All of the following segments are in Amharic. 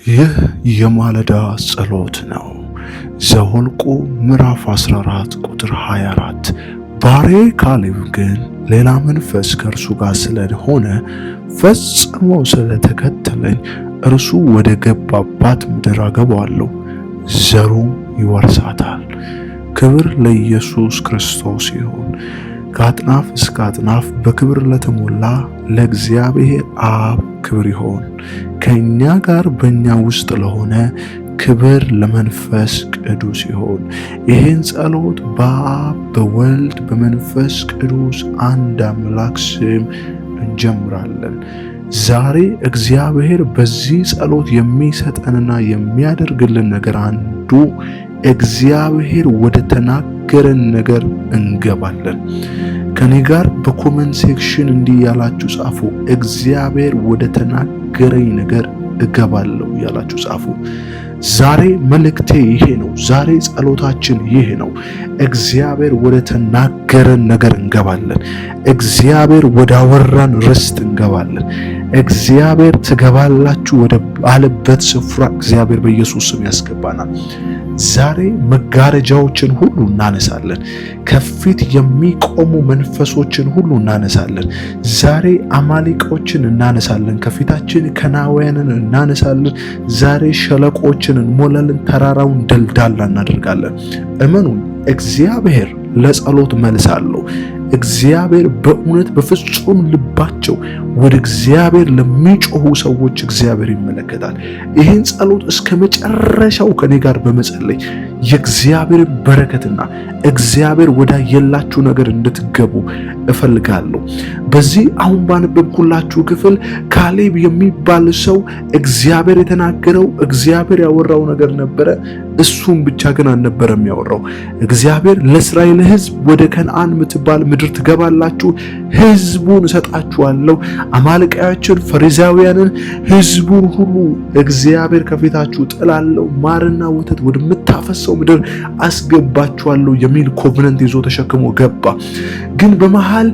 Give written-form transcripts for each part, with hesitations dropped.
ይህ የማለዳ ጸሎት ነው። ዘኍልቍ ምዕራፍ 14 ቁጥር 24። ባሪያዬ ካሌብ ግን ሌላ መንፈስ ከእርሱ ጋር ስለሆነ ፈጽሞ ስለተከተለኝ እርሱ ወደ ገባባት ምድር አገባዋለሁ፣ ዘሩም ይወርሳታል። ክብር ለኢየሱስ ክርስቶስ ይሁን። ከአጥናፍ እስከ አጥናፍ በክብር ለተሞላ ለእግዚአብሔር አብ ክብር ይሆን። ከኛ ጋር በእኛ ውስጥ ለሆነ ክብር ለመንፈስ ቅዱስ ይሆን። ይህን ጸሎት በአብ በወልድ በመንፈስ ቅዱስ አንድ አምላክ ስም እንጀምራለን። ዛሬ እግዚአብሔር በዚህ ጸሎት የሚሰጠንና የሚያደርግልን ነገር አንዱ እግዚአብሔር ወደ ተናገረን ነገር እንገባለን። ከኔ ጋር በ comment section እንዲህ ያላችሁ ጻፉ። እግዚአብሔር ወደ ተናገረኝ ነገር እገባለሁ ያላችሁ ጻፉ። ዛሬ መልእክቴ ይሄ ነው። ዛሬ ጸሎታችን ይሄ ነው። እግዚአብሔር ወደ ተናገረን ነገር እንገባለን። እግዚአብሔር ወዳወራን ርስት እንገባለን። እግዚአብሔር ትገባላችሁ ወደ አለበት ስፍራ እግዚአብሔር በኢየሱስ ስም ያስገባናል። ዛሬ መጋረጃዎችን ሁሉ እናነሳለን። ከፊት የሚቆሙ መንፈሶችን ሁሉ እናነሳለን። ዛሬ አማሌቆችን እናነሳለን። ከፊታችን ከናውያንን እናነሳለን። ዛሬ ሸለቆችን እንሞላለን። ተራራውን ደልዳላ እናደርጋለን። እመኑን፣ እግዚአብሔር ለጸሎት መልስ አለው። እግዚአብሔር በእውነት በፍጹም ልባቸው ወደ እግዚአብሔር ለሚጮሁ ሰዎች እግዚአብሔር ይመለከታል። ይህን ጸሎት እስከ መጨረሻው ከኔ ጋር በመጸለይ የእግዚአብሔር በረከትና እግዚአብሔር ወዳየላችሁ ነገር እንድትገቡ እፈልጋለሁ። በዚህ አሁን ባነበብኩላችሁ ክፍል ካሌብ የሚባል ሰው እግዚአብሔር የተናገረው እግዚአብሔር ያወራው ነገር ነበረ። እሱም ብቻ ግን አልነበረም ያወራው። እግዚአብሔር ለእስራኤል ሕዝብ ወደ ከነአን የምትባል ምድር ትገባላችሁ፣ ሕዝቡን እሰጣችኋለሁ፣ አማልቃያችን፣ ፈሪዛውያንን፣ ሕዝቡን ሁሉ እግዚአብሔር ከፊታችሁ ጥላለሁ፣ ማርና ወተት ወደምታፈሰው ምድር አስገባችኋለሁ የሚል covenant ይዞ ተሸክሞ ገባ። ግን በመሃል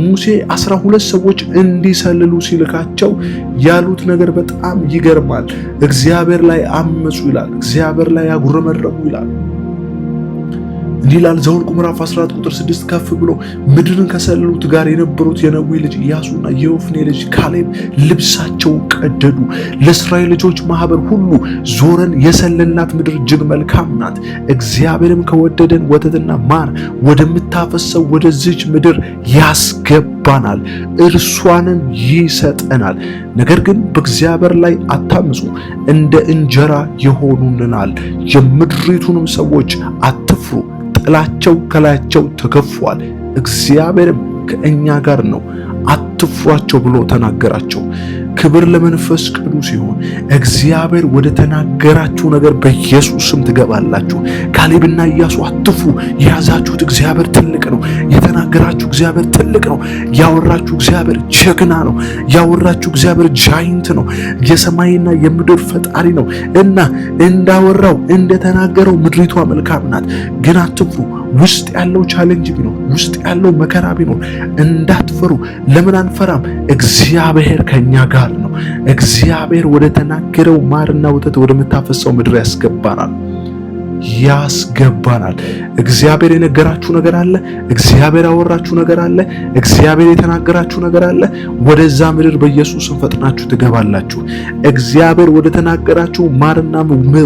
ሙሴ 12 ሰዎች እንዲሰልሉ ሲልካቸው ያሉት ነገር በጣም ይገርማል። እግዚአብሔር ላይ አመፁ ይላል። እግዚአብሔር ላይ ያጉረመረሙ ይላል። እንዲህ ይላል ዘኍልቍ ምዕራፍ 14 ቁጥር 6 ከፍ ብሎ ምድርን ከሰለሉት ጋር የነበሩት የነዌ ልጅ ኢያሱና የዮፍኔ ልጅ ካሌብ ልብሳቸውን ቀደዱ። ለእስራኤል ልጆች ማህበር ሁሉ ዞረን የሰለልናት ምድር እጅግ መልካም ናት፣ እግዚአብሔርም ከወደደን ወተትና ማር ወደምታፈሰው ወደዚች ምድር ያስገባናል፣ እርሷንም ይሰጠናል። ነገር ግን በእግዚአብሔር ላይ አታምፁ፣ እንደ እንጀራ ይሆኑልናል። የምድሪቱንም ሰዎች አትፍሩ፣ ጥላቸው ከላያቸው ተገፏል፣ እግዚአብሔርም ከእኛ ጋር ነው፣ አትፍሯቸው ብሎ ተናገራቸው። ክብር ለመንፈስ ቅዱስ ይሁን። እግዚአብሔር ወደ ተናገራችሁ ነገር በኢየሱስ ስም ትገባላችሁ። ካሌብና ኢያሱ አትፍሩ። የያዛችሁት እግዚአብሔር ትልቅ ነው። የተናገራችሁ እግዚአብሔር ትልቅ ነው። ያወራችሁ እግዚአብሔር ጀግና ነው። ያወራችሁ እግዚአብሔር giant ነው። የሰማይና የምድር ፈጣሪ ነው እና እንዳወራው እንደተናገረው ምድሪቷ መልካም ናት። ግን አትፍሩ። ውስጥ ያለው challenge ቢኖር፣ ውስጥ ያለው መከራ ቢኖር እንዳትፈሩ። ለምን አንፈራም? እግዚአብሔር ከኛ ጋር ነው። እግዚአብሔር ወደ ተናገረው ማርና ወተት ወደምታፈሰው ምድር ያስገባናል ያስገባናል። እግዚአብሔር የነገራችሁ ነገር አለ። እግዚአብሔር ያወራችሁ ነገር አለ። እግዚአብሔር የተናገራችሁ ነገር አለ። ወደዛ ምድር በኢየሱስ ፈጥናችሁ ትገባላችሁ። እግዚአብሔር ወደ ተናገራችሁ ማርና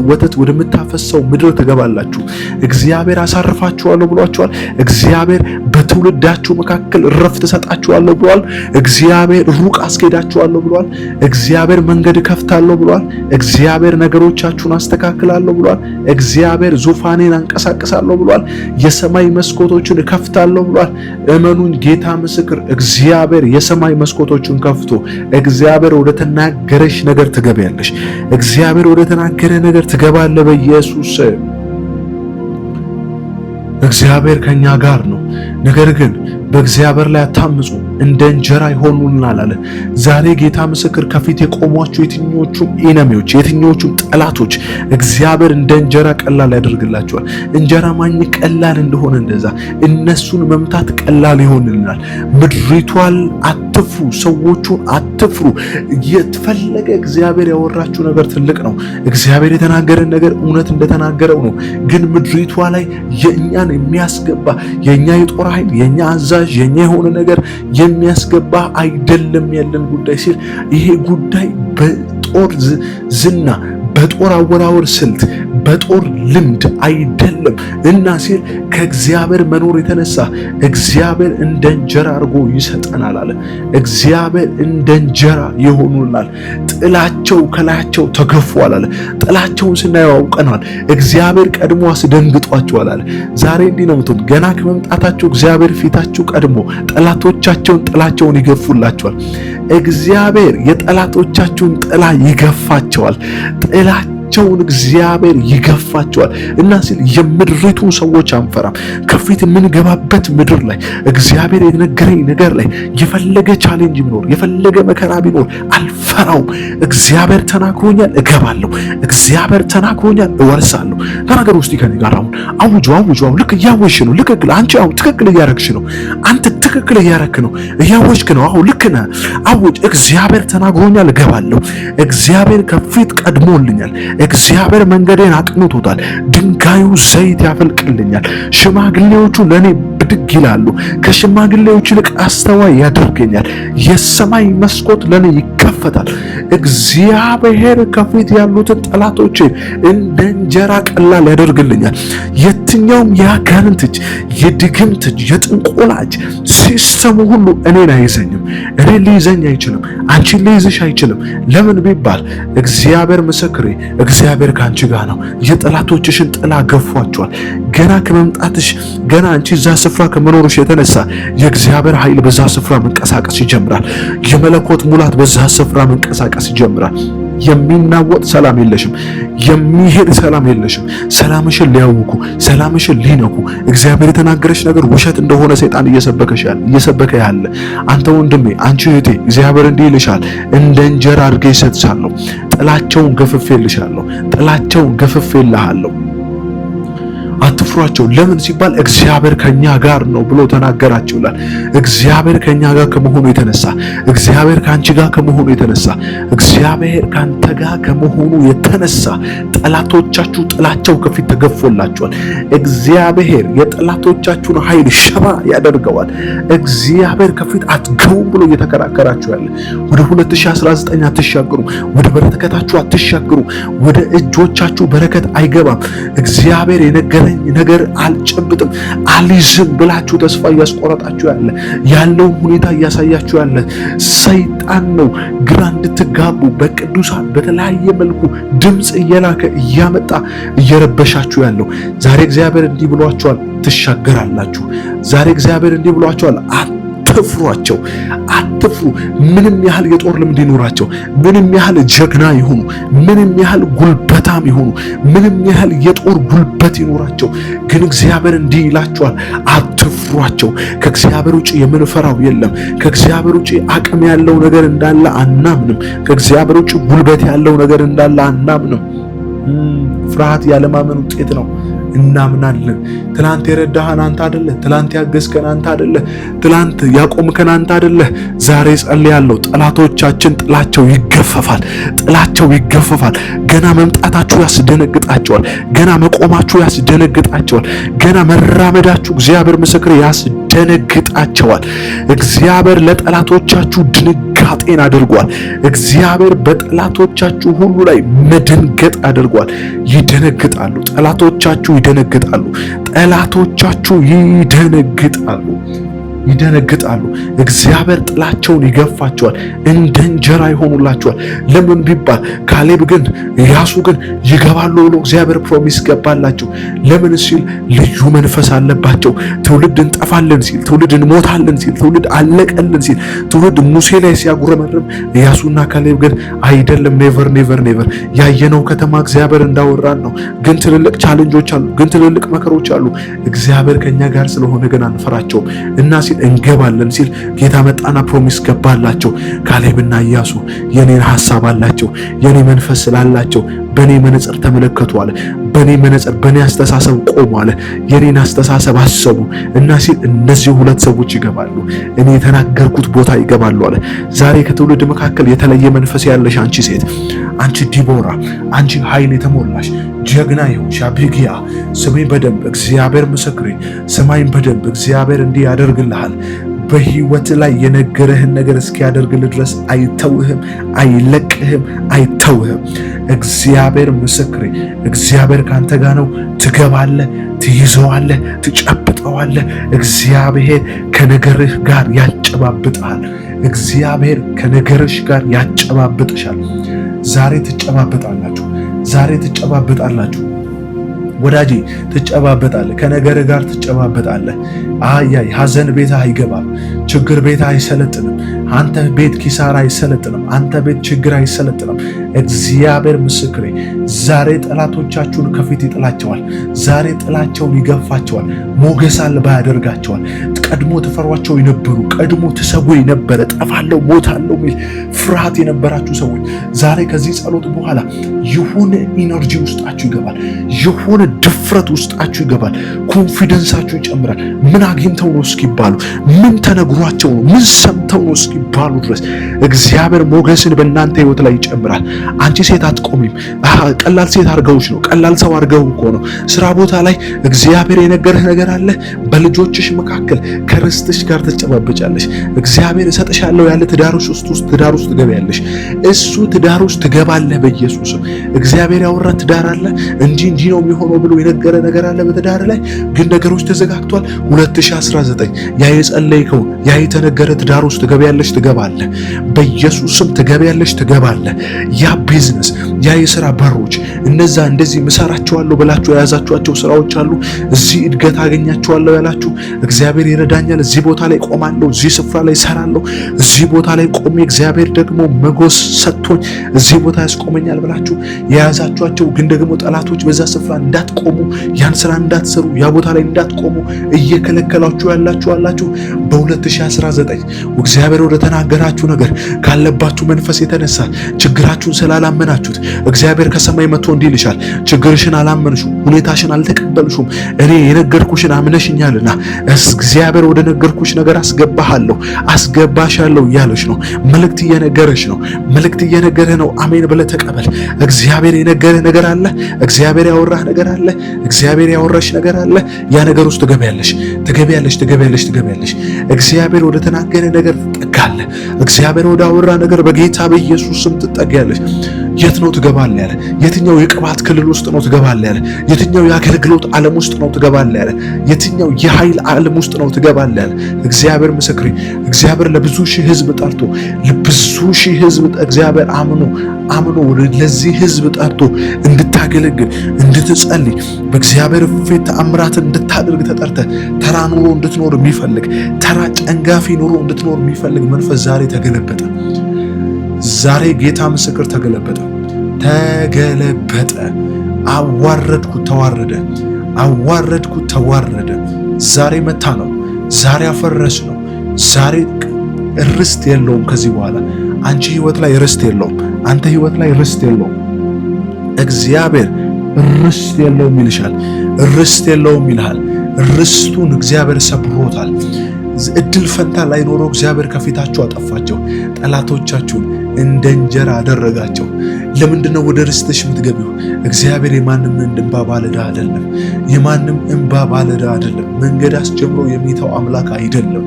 ወተት ወደምታፈሰው ምድር ትገባላችሁ። እግዚአብሔር አሳርፋችኋለሁ ብሏችኋል። እግዚአብሔር በትውልዳችሁ መካከል እረፍት እሰጣችኋለሁ ብሏል። እግዚአብሔር ሩቅ አስኬዳችኋለሁ ብሏል። እግዚአብሔር መንገድ እከፍታለሁ ብሏል። እግዚአብሔር ነገሮቻችሁን አስተካክላለሁ ብሏል። እግዚአብሔር ዙፋኔን አንቀሳቅሳለሁ ብሏል። የሰማይ መስኮቶችን እከፍታለሁ ብሏል። እመኑን፣ ጌታ ምስክር፣ እግዚአብሔር የሰማይ መስኮቶችን ከፍቶ እግዚአብሔር ወደ ተናገረሽ ነገር ትገቢያለሽ። እግዚአብሔር ወደ ተናገረ ነገር ትገባለህ በኢየሱስ። እግዚአብሔር ከኛ ጋር ነው። ነገር ግን በእግዚአብሔር ላይ አታምፁ፣ እንደ እንጀራ ይሆኑልናል አለ። ዛሬ ጌታ ምስክር ከፊት የቆሟቸው የትኞቹም enemy ዎች፣ የትኞቹም ጠላቶች እግዚአብሔር እንደ እንጀራ ቀላል ያደርግላቸዋል። እንጀራ ማግኘት ቀላል እንደሆነ እንደዛ እነሱን መምታት ቀላል ይሆንልናል። ምድሪቷን አትፍሩ፣ ሰዎቹን አትፍሩ። የተፈለገ እግዚአብሔር ያወራችሁ ነገር ትልቅ ነው። እግዚአብሔር የተናገረን ነገር እውነት እንደተናገረው ነው። ግን ምድሪቷ ላይ የእኛን የሚያስገባ የኛ የጦር ኃይል፣ የኛ አዛዥ፣ የኛ የሆነ ነገር የሚያስገባ አይደለም ያለን ጉዳይ ሲል ይሄ ጉዳይ በጦር ዝና፣ በጦር አወራወር ስልት፣ በጦር ልምድ አይደለም እና ሲል ከእግዚአብሔር መኖር የተነሳ እግዚአብሔር እንደ እንጀራ አድርጎ ይሰጠናል አለ። እግዚአብሔር እንደ እንጀራ ይሆኑልናል። ጥላቸው ከላያቸው ተገፏል አለ። ጥላቸውን ስናየው አውቀናል። እግዚአብሔር ቀድሞ አስደንግጧቸዋል አለ። ዛሬ እንዲህ ነው የምትሆኑት። ገና ከመምጣታቸው እግዚአብሔር ፊታችሁ ቀድሞ ጠላቶቻቸውን ጥላቸውን ይገፉላቸዋል። እግዚአብሔር የጠላቶቻችሁን ጥላ ይገፋቸዋል። ጥላቸውን እግዚአብሔር ይገፋቸዋል እና ሲል የምድሪቱን ሰዎች አንፈራም። ከፊት የምንገባበት ምድር ላይ እግዚአብሔር የነገረኝ ነገር ላይ የፈለገ challenge ቢኖር፣ የፈለገ መከራ ቢኖር አልፈራውም። እግዚአብሔር ተናግሮኛል፣ እገባለሁ። እግዚአብሔር ተናግሮኛል፣ እወርሳለሁ። ተናገር ውስጥ ከኔ ጋር አሁን አውጁ፣ አውጁ። አሁን ልክ እያወሽ ነው። ልክ አንቺ አሁን ትክክል እያረግሽ ነው። አንተ ትክክል እያረክ ነው። እያወጅክ ነው። አሁን ልክ ነህ። አውጅ። እግዚአብሔር ተናግሮኛል፣ እገባለሁ። እግዚአብሔር ከፊት ቀድሞልኛል። እግዚአብሔር መንገዴን አቅንቶታል። ድንጋዩ ዘይት ያፈልቅልኛል። ሽማግሌዎቹ ለኔ ብድግ ይላሉ። ከሽማግሌዎች ይልቅ አስተዋይ ያደርገኛል። የሰማይ መስኮት ለኔ ይከፈታል። እግዚአብሔር ከፊት ያሉትን ጠላቶቼ እንደ እንጀራ ቀላል ያደርግልኛል። የትኛውም የአጋንንት እጅ፣ የድግምት እጅ፣ የጥንቆላ እጅ system ኡ ሁሉ እኔን አይዘኝም። እኔን ሊይዘኝ አይችልም። አንቺን ሊይዝሽ አይችልም። ለምን ቢባል እግዚአብሔር ምስክሬ፣ እግዚአብሔር ከአንቺ ጋር ነው። የጠላቶችሽን ጥላ ገፏቸዋል። ገና ከመምጣትሽ፣ ገና አንቺ እዛ ስፍራ ከመኖርሽ የተነሳ የእግዚአብሔር ኃይል በዛ ስፍራ መንቀሳቀስ ይጀምራል። የመለኮት ሙላት በዛ ስፍራ መንቀሳቀስ ይጀምራል። የሚናወጥ ሰላም የለሽም። የሚሄድ ሰላም የለሽም። ሰላምሽን ሊያውኩ፣ ሰላምሽን ሊነኩ፣ እግዚአብሔር የተናገረሽ ነገር ውሸት እንደሆነ ሰይጣን እየሰበከሽ ያለ፣ እየሰበከ ያለ፣ አንተ ወንድሜ፣ አንቺ እህቴ፣ እግዚአብሔር እንዲህ ይልሻል፣ እንደ እንጀራ አድርጌ እሰጥሻለሁ። ጥላቸውን ገፍፌልሻለሁ። ጥላቸውን ገፍፌልሃለሁ። አትፍሯቸው። ለምን ሲባል እግዚአብሔር ከኛ ጋር ነው ብሎ ተናገራቸው ይላል። እግዚአብሔር ከኛ ጋር ከመሆኑ የተነሳ፣ እግዚአብሔር ከአንቺ ጋር ከመሆኑ የተነሳ፣ እግዚአብሔር ካንተ ጋር ከመሆኑ የተነሳ ጠላቶቻችሁ ጥላቸው ከፊት ተገፎላቸዋል። እግዚአብሔር የጠላቶቻችሁን ኃይል ሸባ ያደርገዋል። እግዚአብሔር ከፊት አትገቡም ብሎ እየተከራከራችሁ ያለ፣ ወደ 2019 አትሻገሩም፣ ወደ በረከታችሁ አትሻገሩም፣ ወደ እጆቻችሁ በረከት አይገባም። እግዚአብሔር የነገረኝ ነገር አልጨብጥም፣ አልይዝም ብላችሁ ተስፋ እያስቆረጣችሁ ያለ፣ ያለውን ሁኔታ እያሳያችሁ ያለ ሰይጣን ነው። ግራ እንድትጋቡ በቅዱሳን በተለያየ መልኩ ድምፅ እየላከ እያመጣ እየረበሻችሁ ያለው፣ ዛሬ እግዚአብሔር እንዲህ ብሏችኋል፣ ትሻገራላችሁ። ዛሬ እግዚአብሔር እንዲህ ብሏችኋል፣ አትፍሯቸው፣ አትፍሩ። ምንም ያህል የጦር ልምድ ይኖራቸው፣ ምንም ያህል ጀግና ይሁኑ፣ ምንም ያህል ጉልበታም ይሁኑ፣ ምንም ያህል የጦር ጉልበት ይኖራቸው፣ ግን እግዚአብሔር እንዲህ ይላቸዋል፣ አትፍሯቸው። ከእግዚአብሔር ውጭ የምንፈራው የለም። ከእግዚአብሔር ውጭ አቅም ያለው ነገር እንዳለ አናምንም። ከእግዚአብሔር ውጭ ጉልበት ያለው ነገር እንዳለ አናምንም። ፍርሃት ያለማመን ውጤት ነው። እናምናለን። ትላንት የረዳህን አንተ አይደለህ? ትላንት ያገዝከን አንተ አይደለህ? ትላንት ያቆምከን አንተ አይደለህ? ዛሬ ጸልያለሁ፣ ጠላቶቻችን ጥላቸው ይገፈፋል፣ ጥላቸው ይገፈፋል። ገና መምጣታችሁ ያስደነግጣቸዋል። ገና መቆማችሁ ያስደነግጣቸዋል። ገና መራመዳችሁ፣ እግዚአብሔር ምስክር፣ ያስደነግጣቸዋል። እግዚአብሔር ለጠላቶቻችሁ ድንጋጤን አድርጓል። እግዚአብሔር በጠላቶቻችሁ ሁሉ ላይ መደንገጥ አድርጓል። ይደነግጣሉ። ጠላቶቻችሁ ይደነግጣሉ። ጠላቶቻችሁ ይደነግጣሉ። ይደነግጣሉ። እግዚአብሔር ጥላቸውን ይገፋቸዋል፣ እንደ እንጀራ ይሆኑላቸዋል። ለምን ቢባል ካሌብ ግን ኢያሱ ግን ይገባሉ ብሎ እግዚአብሔር promise ገባላቸው። ለምን ሲል ልዩ መንፈስ አለባቸው። ትውልድ እንጠፋለን ሲል፣ ትውልድ እንሞታለን ሲል፣ ትውልድ አለቀልን ሲል፣ ትውልድ ሙሴ ላይ ሲያጉረመርም፣ ኢያሱና ካሌብ ግን አይደለም፣ never, never, never፣ ያየነው ከተማ እግዚአብሔር እንዳወራን ነው። ግን ትልልቅ challenge ኦች አሉ፣ ግን ትልልቅ መከሮች አሉ። እግዚአብሔር ከኛ ጋር ስለሆነ ግን አንፈራቸውም እና ሲል እንገባለን ሲል ጌታ መጣና promise ገባላቸው። ካሌብና ኢያሱ የኔን ሐሳብ አላቸው፣ የኔ መንፈስ ስላላቸው በኔ መነጽር ተመለከቱ አለ። በኔ መነጽር በኔ አስተሳሰብ ቆሙ አለ። የኔን አስተሳሰብ አሰቡ እና ሲል እነዚህ ሁለት ሰዎች ይገባሉ፣ እኔ የተናገርኩት ቦታ ይገባሉ አለ። ዛሬ ከትውልድ መካከል የተለየ መንፈስ ያለሽ አንቺ ሴት፣ አንቺ ዲቦራ፣ አንቺ ኃይል የተሞላሽ ጀግና የሆንሽ አቢጊያ፣ ስሜን በደንብ እግዚአብሔር ምስክሬ፣ ስማኝ በደንብ፣ እግዚአብሔር እንዲህ ያደርግልሃል። በህይወት ላይ የነገረህን ነገር እስኪያደርግልህ ድረስ አይተውህም፣ አይለቅህም፣ አይተውህም። እግዚአብሔር ምስክሬ፣ እግዚአብሔር ካንተ ጋር ነው። ትገባለህ፣ ትይዘዋለህ፣ ትጨብጠዋለህ። እግዚአብሔር ከነገርህ ጋር ያጨባብጥሃል። እግዚአብሔር ከነገርሽ ጋር ያጨባብጥሻል። ዛሬ ትጨባበጣላችሁ። ዛሬ ትጨባበጣላችሁ። ወዳጄ ትጨባበጣለህ። ከነገር ጋር ትጨባበጣለህ። አያይ ሐዘን ቤት አይገባም። ችግር ቤት አይሰለጥንም። አንተ ቤት ኪሳራ አይሰለጥንም። አንተ ቤት ችግር አይሰለጥንም። እግዚአብሔር ምስክሬ፣ ዛሬ ጠላቶቻችሁን ከፊት ይጥላቸዋል። ዛሬ ጥላቸውን ይገፋቸዋል። ሞገስ አልባ ያደርጋቸዋል። ቀድሞ ትፈሯቸው የነበሩ፣ ቀድሞ ትሰጉ የነበረ፣ ጠፋለሁ ሞታለሁ የሚል ፍርሃት የነበራችሁ ሰዎች ዛሬ ከዚህ ጸሎት በኋላ የሆነ energy ውስጣችሁ ይገባል። የሆነ ድፍረት ውስጣችሁ ይገባል። Confidence ኣችሁ ይጨምራል። ምን አግኝተው ነው እስኪባሉ፣ ምን ተነግሯቸው ነው፣ ምን ሰምተው ነው እስኪባሉ ድረስ እግዚአብሔር ሞገስን በእናንተ ህይወት ላይ ይጨምራል። አንቺ ሴት አትቆሚም። ቀላል ሴት አድርገውሽ ነው። ቀላል ሰው አድርገው እኮ ነው። ስራ ቦታ ላይ እግዚአብሔር የነገረህ ነገር አለ። በልጆችሽ መካከል ከርስትሽ ጋር ትጨባበጫለሽ። እግዚአብሔር እሰጥሻለሁ ያለ ትዳርሽ ውስጥ ትዳር ውስጥ ትገቢያለሽ። እሱ ትዳር ውስጥ ትገባለህ። በኢየሱስም እግዚአብሔር ያወራ ትዳር አለ። እንዲህ እንዲህ ነው የሚሆነው ብሎ የነገረ ነገር አለ በትዳር ላይ፣ ግን ነገሮች ተዘጋግቷል። 2019 ያ የጸለይከው ያ የተነገረ ትዳር ውስጥ ትገቢያለሽ፣ ትገባለህ። በኢየሱስም ትገቢያለሽ፣ ትገባለህ። ያ ቢዝነስ፣ ያ የስራ በሮች፣ እነዛ እንደዚህ ምሰራቸዋለሁ ብላችሁ የያዛችኋቸው ስራዎች አሉ። እዚህ እድገት አገኛቸዋለሁ ያላችሁ፣ እግዚአብሔር ይረዳኛል፣ እዚህ ቦታ ላይ ቆማለሁ፣ እዚህ ስፍራ ላይ እሰራለሁ፣ እዚህ ቦታ ላይ ቆሜ እግዚአብሔር ደግሞ ሞገስ ሰጥቶኝ እዚህ ቦታ ያስቆመኛል ብላችሁ የያዛችኋቸው፣ ግን ደግሞ ጠላቶች በዛ ስፍራ እንዳትቆሙ፣ ያን ስራ እንዳትሰሩ፣ ያ ቦታ ላይ እንዳትቆሙ እየከለከላችሁ ያላችሁ አላችሁ። በ2019 እግዚአብሔር ወደ ተናገራችሁ ነገር ካለባችሁ መንፈስ የተነሳ ችግራችሁን ስላላመናችሁት እግዚአብሔር ከሰማይ መጥቶ እንዲህ ይልሻል፣ ችግርሽን አላመንሹም፣ ሁኔታሽን አልተቀበልሹም፣ እኔ የነገርኩሽን አምነሽኛልና እግዚአብሔር ወደ ነገርኩሽ ነገር አስገባሃለሁ፣ አስገባሻለሁ እያለሽ ነው። መልእክት እየነገረሽ ነው። መልእክት እየነገረህ ነው። አሜን ብለህ ተቀበል። እግዚአብሔር የነገረህ ነገር አለ። እግዚአብሔር ያወራህ ነገር አለ። እግዚአብሔር ያወራሽ ነገር አለ። ያ ነገር ውስጥ ትገቢያለሽ፣ ትገቢያለሽ፣ ትገቢያለሽ፣ ትገቢያለሽ። እግዚአብሔር ወደ ተናገረ ነገር ትጠጋለህ። እግዚአብሔር ወደ አወራ ነገር በጌታ በኢየሱስ ስም ትጠጋለሽ። የት ነው ትገባለህ ያለ? የትኛው የቅባት ክልል ውስጥ ነው ትገባለህ ያለ? የትኛው የአገልግሎት ዓለም ውስጥ ነው ትገባለህ ያለ? የትኛው የኃይል ዓለም ውስጥ ነው ትገባለህ ያለ? እግዚአብሔር ምስክሬ፣ እግዚአብሔር ለብዙ ሺህ ሕዝብ ጠርቶ፣ ለብዙ ሺህ ሕዝብ እግዚአብሔር አምኖ አምኖ ለዚህ ሕዝብ ጠርቶ እንድታገለግል፣ እንድትጸልይ፣ በእግዚአብሔር ፊት ተአምራትን እንድታደርግ ተጠርተህ ተራ ኑሮ እንድትኖር የሚፈልግ፣ ተራ ጨንጋፊ ኑሮ እንድትኖር የሚፈልግ መንፈስ ዛሬ ተገለበጠ። ዛሬ ጌታ ምስክር ተገለበጠ፣ ተገለበጠ። አዋረድኩት፣ ተዋረደ። አዋረድኩት፣ ተዋረደ። ዛሬ መታ ነው። ዛሬ አፈረስ ነው። ዛሬ ርስት የለውም። ከዚህ በኋላ አንቺ ህይወት ላይ ርስት የለውም። አንተ ህይወት ላይ ርስት የለውም። እግዚአብሔር ርስት የለውም ይልሻል። ርስት የለውም ይልሃል። ርስቱን እግዚአብሔር ሰብሮታል። እድል ፈንታ ላይኖረው እግዚአብሔር ከፊታችሁ አጠፋቸው። ጠላቶቻችሁን እንደ እንጀራ አደረጋቸው። ለምንድነው ወደ ርስትሽ የምትገቢው? እግዚአብሔር የማንም እንባ ባለዕዳ አይደለም። የማንም እንባ ባለዕዳ አይደለም። መንገድ አስጀምሮ የሚተው አምላክ አይደለም።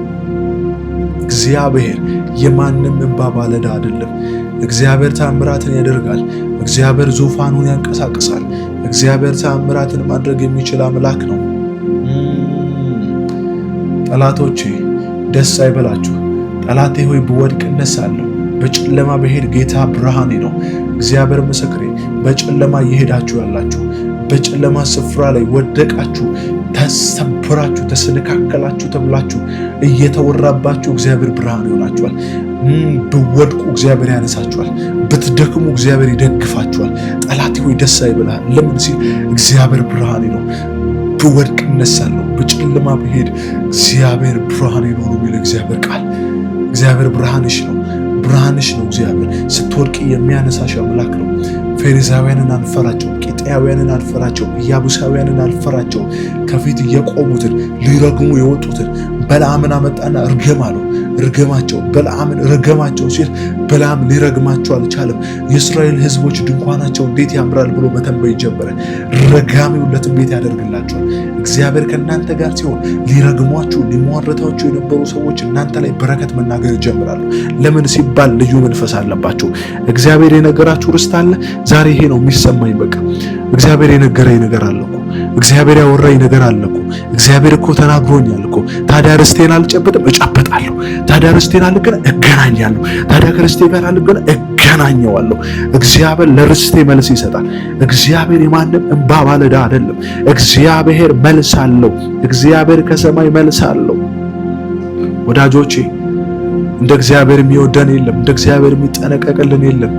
እግዚአብሔር የማንም እንባ ባለዕዳ አይደለም። እግዚአብሔር ተአምራትን ያደርጋል። እግዚአብሔር ዙፋኑን ያንቀሳቅሳል። እግዚአብሔር ተአምራትን ማድረግ የሚችል አምላክ ነው። ጠላቶቼ ደስ አይበላችሁ። ጠላቴ ሆይ ብወድቅ እነሳለሁ፣ በጨለማ ብሄድ ጌታ ብርሃኔ ነው። እግዚአብሔር ምስክሬ፣ በጨለማ እየሄዳችሁ ያላችሁ፣ በጨለማ ስፍራ ላይ ወደቃችሁ፣ ተሰብራችሁ፣ ተሰነካከላችሁ ተብላችሁ እየተወራባችሁ እግዚአብሔር ብርሃን ይሆናችኋል። ብወድቁ እግዚአብሔር ያነሳችኋል። ብትደክሙ እግዚአብሔር ይደግፋችኋል። ጠላቴ ሆይ ደስ አይበልህ። ለምን ሲል እግዚአብሔር ብርሃኔ ነው። ብወድቅ እነሳለሁ፣ በጨለማ ብሄድ እግዚአብሔር ብርሃኔ ነው ነው የሚለው እግዚአብሔር ቃል። እግዚአብሔር ብርሃንሽ ነው፣ ብርሃንሽ ነው። እግዚአብሔር ስትወድቂ የሚያነሳሽ አምላክ ነው። ፌሪዛውያንን አንፈራቸው፣ ቂጤያውያንን አንፈራቸው፣ ኢያቡሳውያንን አንፈራቸው። ከፊት የቆሙትን ሊረግሙ የወጡትን በለዓምን አመጣና እርገም አለው። እርገማቸው፣ በለዓምን እርገማቸው ሲል በለዓም ሊረግማቸው አልቻለም። የእስራኤል ሕዝቦች ድንኳናቸው እንዴት ያምራል ብሎ መተንበይ ጀመረ። ረጋሚው ለትንቢት ያደርግላቸዋል። እግዚአብሔር ከእናንተ ጋር ሲሆን ሊረግሟችሁ ሊሟርታችሁ የነበሩ ሰዎች እናንተ ላይ በረከት መናገር ይጀምራሉ። ለምን ሲባል ልዩ መንፈስ አለባቸው። እግዚአብሔር የነገራችሁ ርስት አለ። ዛሬ ይሄ ነው የሚሰማኝ። በቃ እግዚአብሔር የነገረኝ ነገር አለ እኮ፣ እግዚአብሔር ያወራኝ ነገር አለ እኮ፣ እግዚአብሔር እኮ ተናግሮኛል እኮ። ታዲያ ርስቴን አልጨብጥም? እጨብጣለሁ። ታዲያ ርስቴን አልገና እገናኛለሁ። ታዲያ ከርስቴ ጋር አልገና እገናኘዋለሁ። እግዚአብሔር ለርስቴ መልስ ይሰጣል። እግዚአብሔር የማንም እንባ ባለዕዳ አይደለም። እግዚአብሔር መልስ አለው። እግዚአብሔር ከሰማይ መልስ አለው። ወዳጆቼ እንደ እግዚአብሔር የሚወደን የለም። እንደ እግዚአብሔር የሚጠነቀቅልን የለም።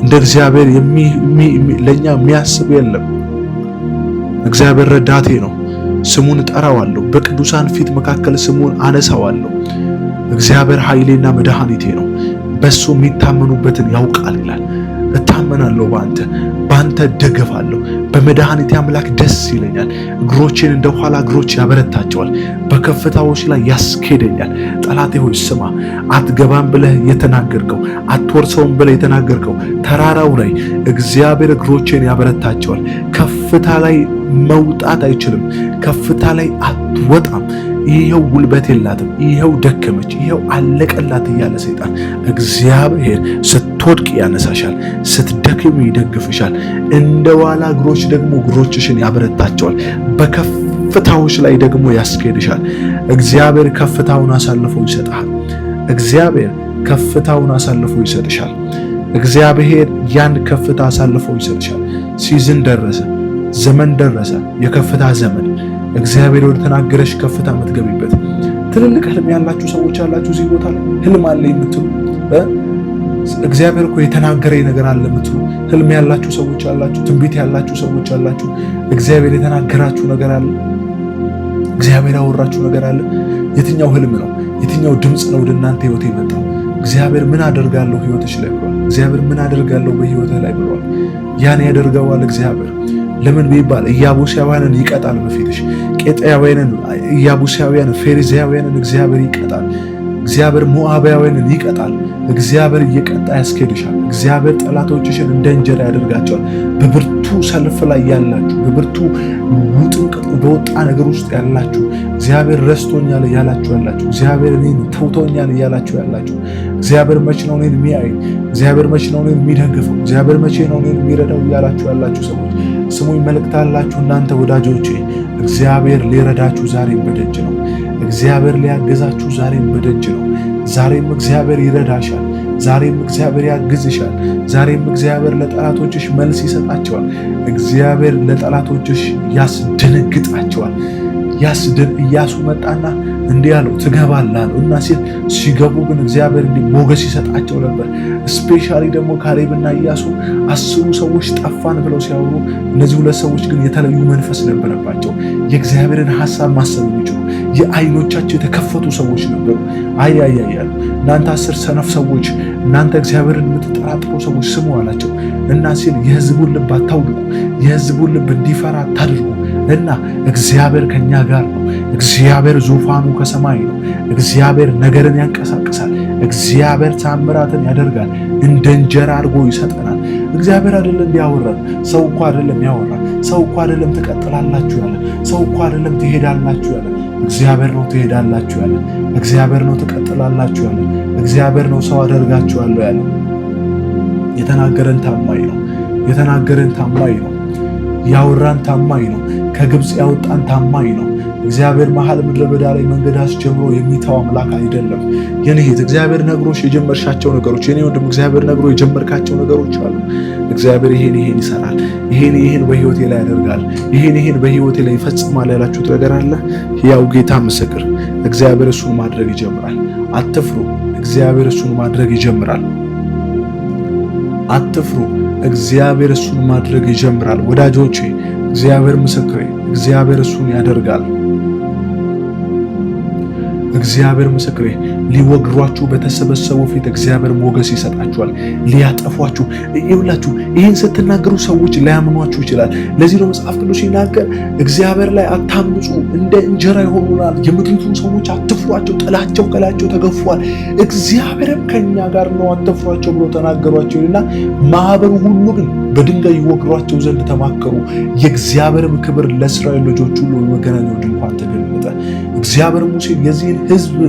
እንደ እግዚአብሔር ለኛ የሚያስብ የለም። እግዚአብሔር ረዳቴ ነው፣ ስሙን እጠራዋለሁ፣ በቅዱሳን ፊት መካከል ስሙን አነሳዋለሁ። እግዚአብሔር ኃይሌና መድኃኒቴ ነው፣ በሱ የሚታመኑበትን ያውቃል ይላል። እታመናለሁ በአንተ፣ በአንተ እደገፋለሁ። በመድኃኒቴ አምላክ ደስ ይለኛል። እግሮቼን እንደ ኋላ እግሮች ያበረታቸዋል፣ በከፍታዎች ላይ ያስኬደኛል። ጠላቴ ሆይ ስማ፣ አትገባም ብለህ የተናገርከው፣ አትወርሰውም ብለህ የተናገርከው ተራራው ላይ እግዚአብሔር እግሮቼን ያበረታቸዋል። ከፍታ ላይ መውጣት አይችልም። ከፍታ ላይ አትወጣም። ይኸው ጉልበት የላትም፣ ይኸው ደከመች፣ ይኸው አለቀላት እያለ ሰይጣን፣ እግዚአብሔር ስትወድቅ ያነሳሻል፣ ስትደክም ይደግፍሻል። እንደ ዋላ እግሮች ደግሞ እግሮችሽን ያበረታቸዋል፣ በከፍታዎች ላይ ደግሞ ያስኬድሻል። እግዚአብሔር ከፍታውን አሳልፎ ይሰጥሃል። እግዚአብሔር ከፍታውን አሳልፎ ይሰጥሻል። እግዚአብሔር ያን ከፍታ አሳልፎ ይሰጥሻል። Season ደረሰ፣ ዘመን ደረሰ፣ የከፍታ ዘመን፣ እግዚአብሔር ወደ ተናገረሽ ከፍታ የምትገቢበት። ትልልቅ ህልም ያላችሁ ሰዎች ያላችሁ እዚህ ቦታ ላይ ህልም አለ የምትሉ፣ እግዚአብሔር እኮ የተናገረኝ ነገር አለ የምትሉ ህልም ያላችሁ ሰዎች አላችሁ፣ ትንቢት ያላችሁ ሰዎች አላችሁ። እግዚአብሔር የተናገራችሁ ነገር አለ። እግዚአብሔር ያወራችሁ ነገር አለ። የትኛው ህልም ነው? የትኛው ድምፅ ነው ወደ እናንተ ህይወት የመጣው? እግዚአብሔር ምን አደርጋለሁ ህይወትሽ ላይ ብሏል። እግዚአብሔር ምን አደርጋለሁ በህይወትህ ላይ ብሏል። ያን ያደርገዋል እግዚአብሔር። ለምን ቢባል ኢያቡሳውያንን ይቀጣል በፊትሽ። ቄጣያውያንን፣ ኢያቡሳውያንን፣ ፌሪዛውያንን እግዚአብሔር ይቀጣል። እግዚአብሔር ሞዓባውያንን ይቀጣል። እግዚአብሔር እየቀጣ ያስኬድሻል። እግዚአብሔር ጠላቶችሽን እንደ እንጀራ ያደርጋቸዋል። በብርቱ ሰልፍ ላይ ያላችሁ፣ በብርቱ ውጥንቅጡ በወጣ ነገር ውስጥ ያላችሁ፣ እግዚአብሔር ረስቶኛል እያላችሁ ያላችሁ፣ እግዚአብሔር እኔን ተውቶኛል እያላችሁ ያላችሁ፣ እግዚአብሔር መቼ ነው እኔን የሚያይ፣ እግዚአብሔር መቼ ነው እኔን የሚደግፈው፣ እግዚአብሔር መቼ ነው እኔን የሚረዳው እያላችሁ ያላችሁ ሰዎች ስሙኝ፣ መልእክት አላችሁ እናንተ ወዳጆቼ። እግዚአብሔር ሊረዳችሁ ዛሬም በደጅ ነው። እግዚአብሔር ሊያግዛችሁ ዛሬም በደጅ ነው። ዛሬም እግዚአብሔር ይረዳሻል። ዛሬም እግዚአብሔር ያግዝሻል። ዛሬም እግዚአብሔር ለጠላቶችሽ መልስ ይሰጣቸዋል። እግዚአብሔር ለጠላቶችሽ ያስደነግጣቸዋል። ያስደን ኢያሱ መጣና እንዲህ አለው፣ ትገባለህ አለው እና ሲል ሲገቡ ግን እግዚአብሔር እንዲህ ሞገስ ይሰጣቸው ነበር። Specially ደግሞ ካሌብና ኢያሱ 10ሩ ሰዎች ጠፋን ብለው ሲያወሩ፣ እነዚህ ሁለት ሰዎች ግን የተለዩ መንፈስ ነበረባቸው። የእግዚአብሔርን ሐሳብ ማሰብ የሚችሉ የአይኖቻቸው የተከፈቱ ሰዎች ነበሩ። አይ አይ አይ አሉ፣ እናንተ 10 ሰነፍ ሰዎች፣ እናንተ እግዚአብሔርን የምትጠራጥሩ ሰዎች ስሙ አላቸው እና ሲል የህዝቡን ልብ አታውድቁ፣ የህዝቡን ልብ እንዲፈራ አታድርጉ እና እግዚአብሔር ከኛ ጋር ነው። እግዚአብሔር ዙፋኑ ከሰማይ ነው። እግዚአብሔር ነገርን ያንቀሳቅሳል። እግዚአብሔር ታምራትን ያደርጋል። እንደ እንጀራ አድርጎ ይሰጠናል። እግዚአብሔር አይደለም ያወራን፣ ሰው እኮ አይደለም ያወራን፣ ሰው እኮ አይደለም ትቀጥላላችሁ ያለ፣ ሰው እኮ አይደለም ትሄዳላችሁ ያለ፣ እግዚአብሔር ነው ትሄዳላችሁ ያለ፣ እግዚአብሔር ነው ትቀጥላላችሁ ያለ፣ እግዚአብሔር ነው ሰው አደርጋችኋለሁ ያለ። የተናገረን ታማኝ ነው። የተናገረን ታማኝ ነው። ያወራን ታማኝ ነው። ከግብፅ ያወጣን ታማኝ ነው። እግዚአብሔር መሀል ምድረ በዳ ላይ መንገድ አስጀምሮ የሚተው አምላክ አይደለም። የኔ እህት እግዚአብሔር ነግሮሽ የጀመርሻቸው ነገሮች፣ የኔ ወንድም እግዚአብሔር ነግሮ የጀመርካቸው ነገሮች አሉ። እግዚአብሔር ይሄን ይሄን ይሰራል፣ ይሄን ይሄን በህይወቴ ላይ ያደርጋል፣ ይሄን ይሄን በህይወቴ ላይ ይፈጽማል ያላችሁት ነገር አለ። ያው ጌታ ምስክር፣ እግዚአብሔር እሱን ማድረግ ይጀምራል። አትፍሩ። እግዚአብሔር እሱን ማድረግ ይጀምራል። አትፍሩ። እግዚአብሔር እሱን ማድረግ ይጀምራል። ወዳጆቼ እግዚአብሔር ምስክሬ፣ እግዚአብሔር እሱን ያደርጋል። እግዚአብሔር ምስክሬ፣ ሊወግሯችሁ በተሰበሰቡ ፊት እግዚአብሔር ሞገስ ይሰጣችኋል። ሊያጠፏችሁ ይውላችሁ። ይህን ስትናገሩ ሰዎች ሊያምኗችሁ ይችላል። ለዚህ ነው መጽሐፍ ቅዱስ ሲናገር እግዚአብሔር ላይ አታምፁ፣ እንደ እንጀራ ይሆኑናል። የምድሪቱን ሰዎች አትፍሯቸው፣ ጥላቸው ከላያቸው ተገፏል፣ እግዚአብሔርም ከኛ ጋር ነው፣ አትፍሯቸው ብሎ ተናገሯቸው ይልና ማህበሩ ሁሉ ግን በድንጋይ ይወግሯቸው ዘንድ ተማከሩ። የእግዚአብሔርም ክብር ለእስራኤል ልጆች ሁሉ በመገናኛው ድንኳን ተገለጠ። እግዚአብሔር ሙሴን የዚህን ሕዝብ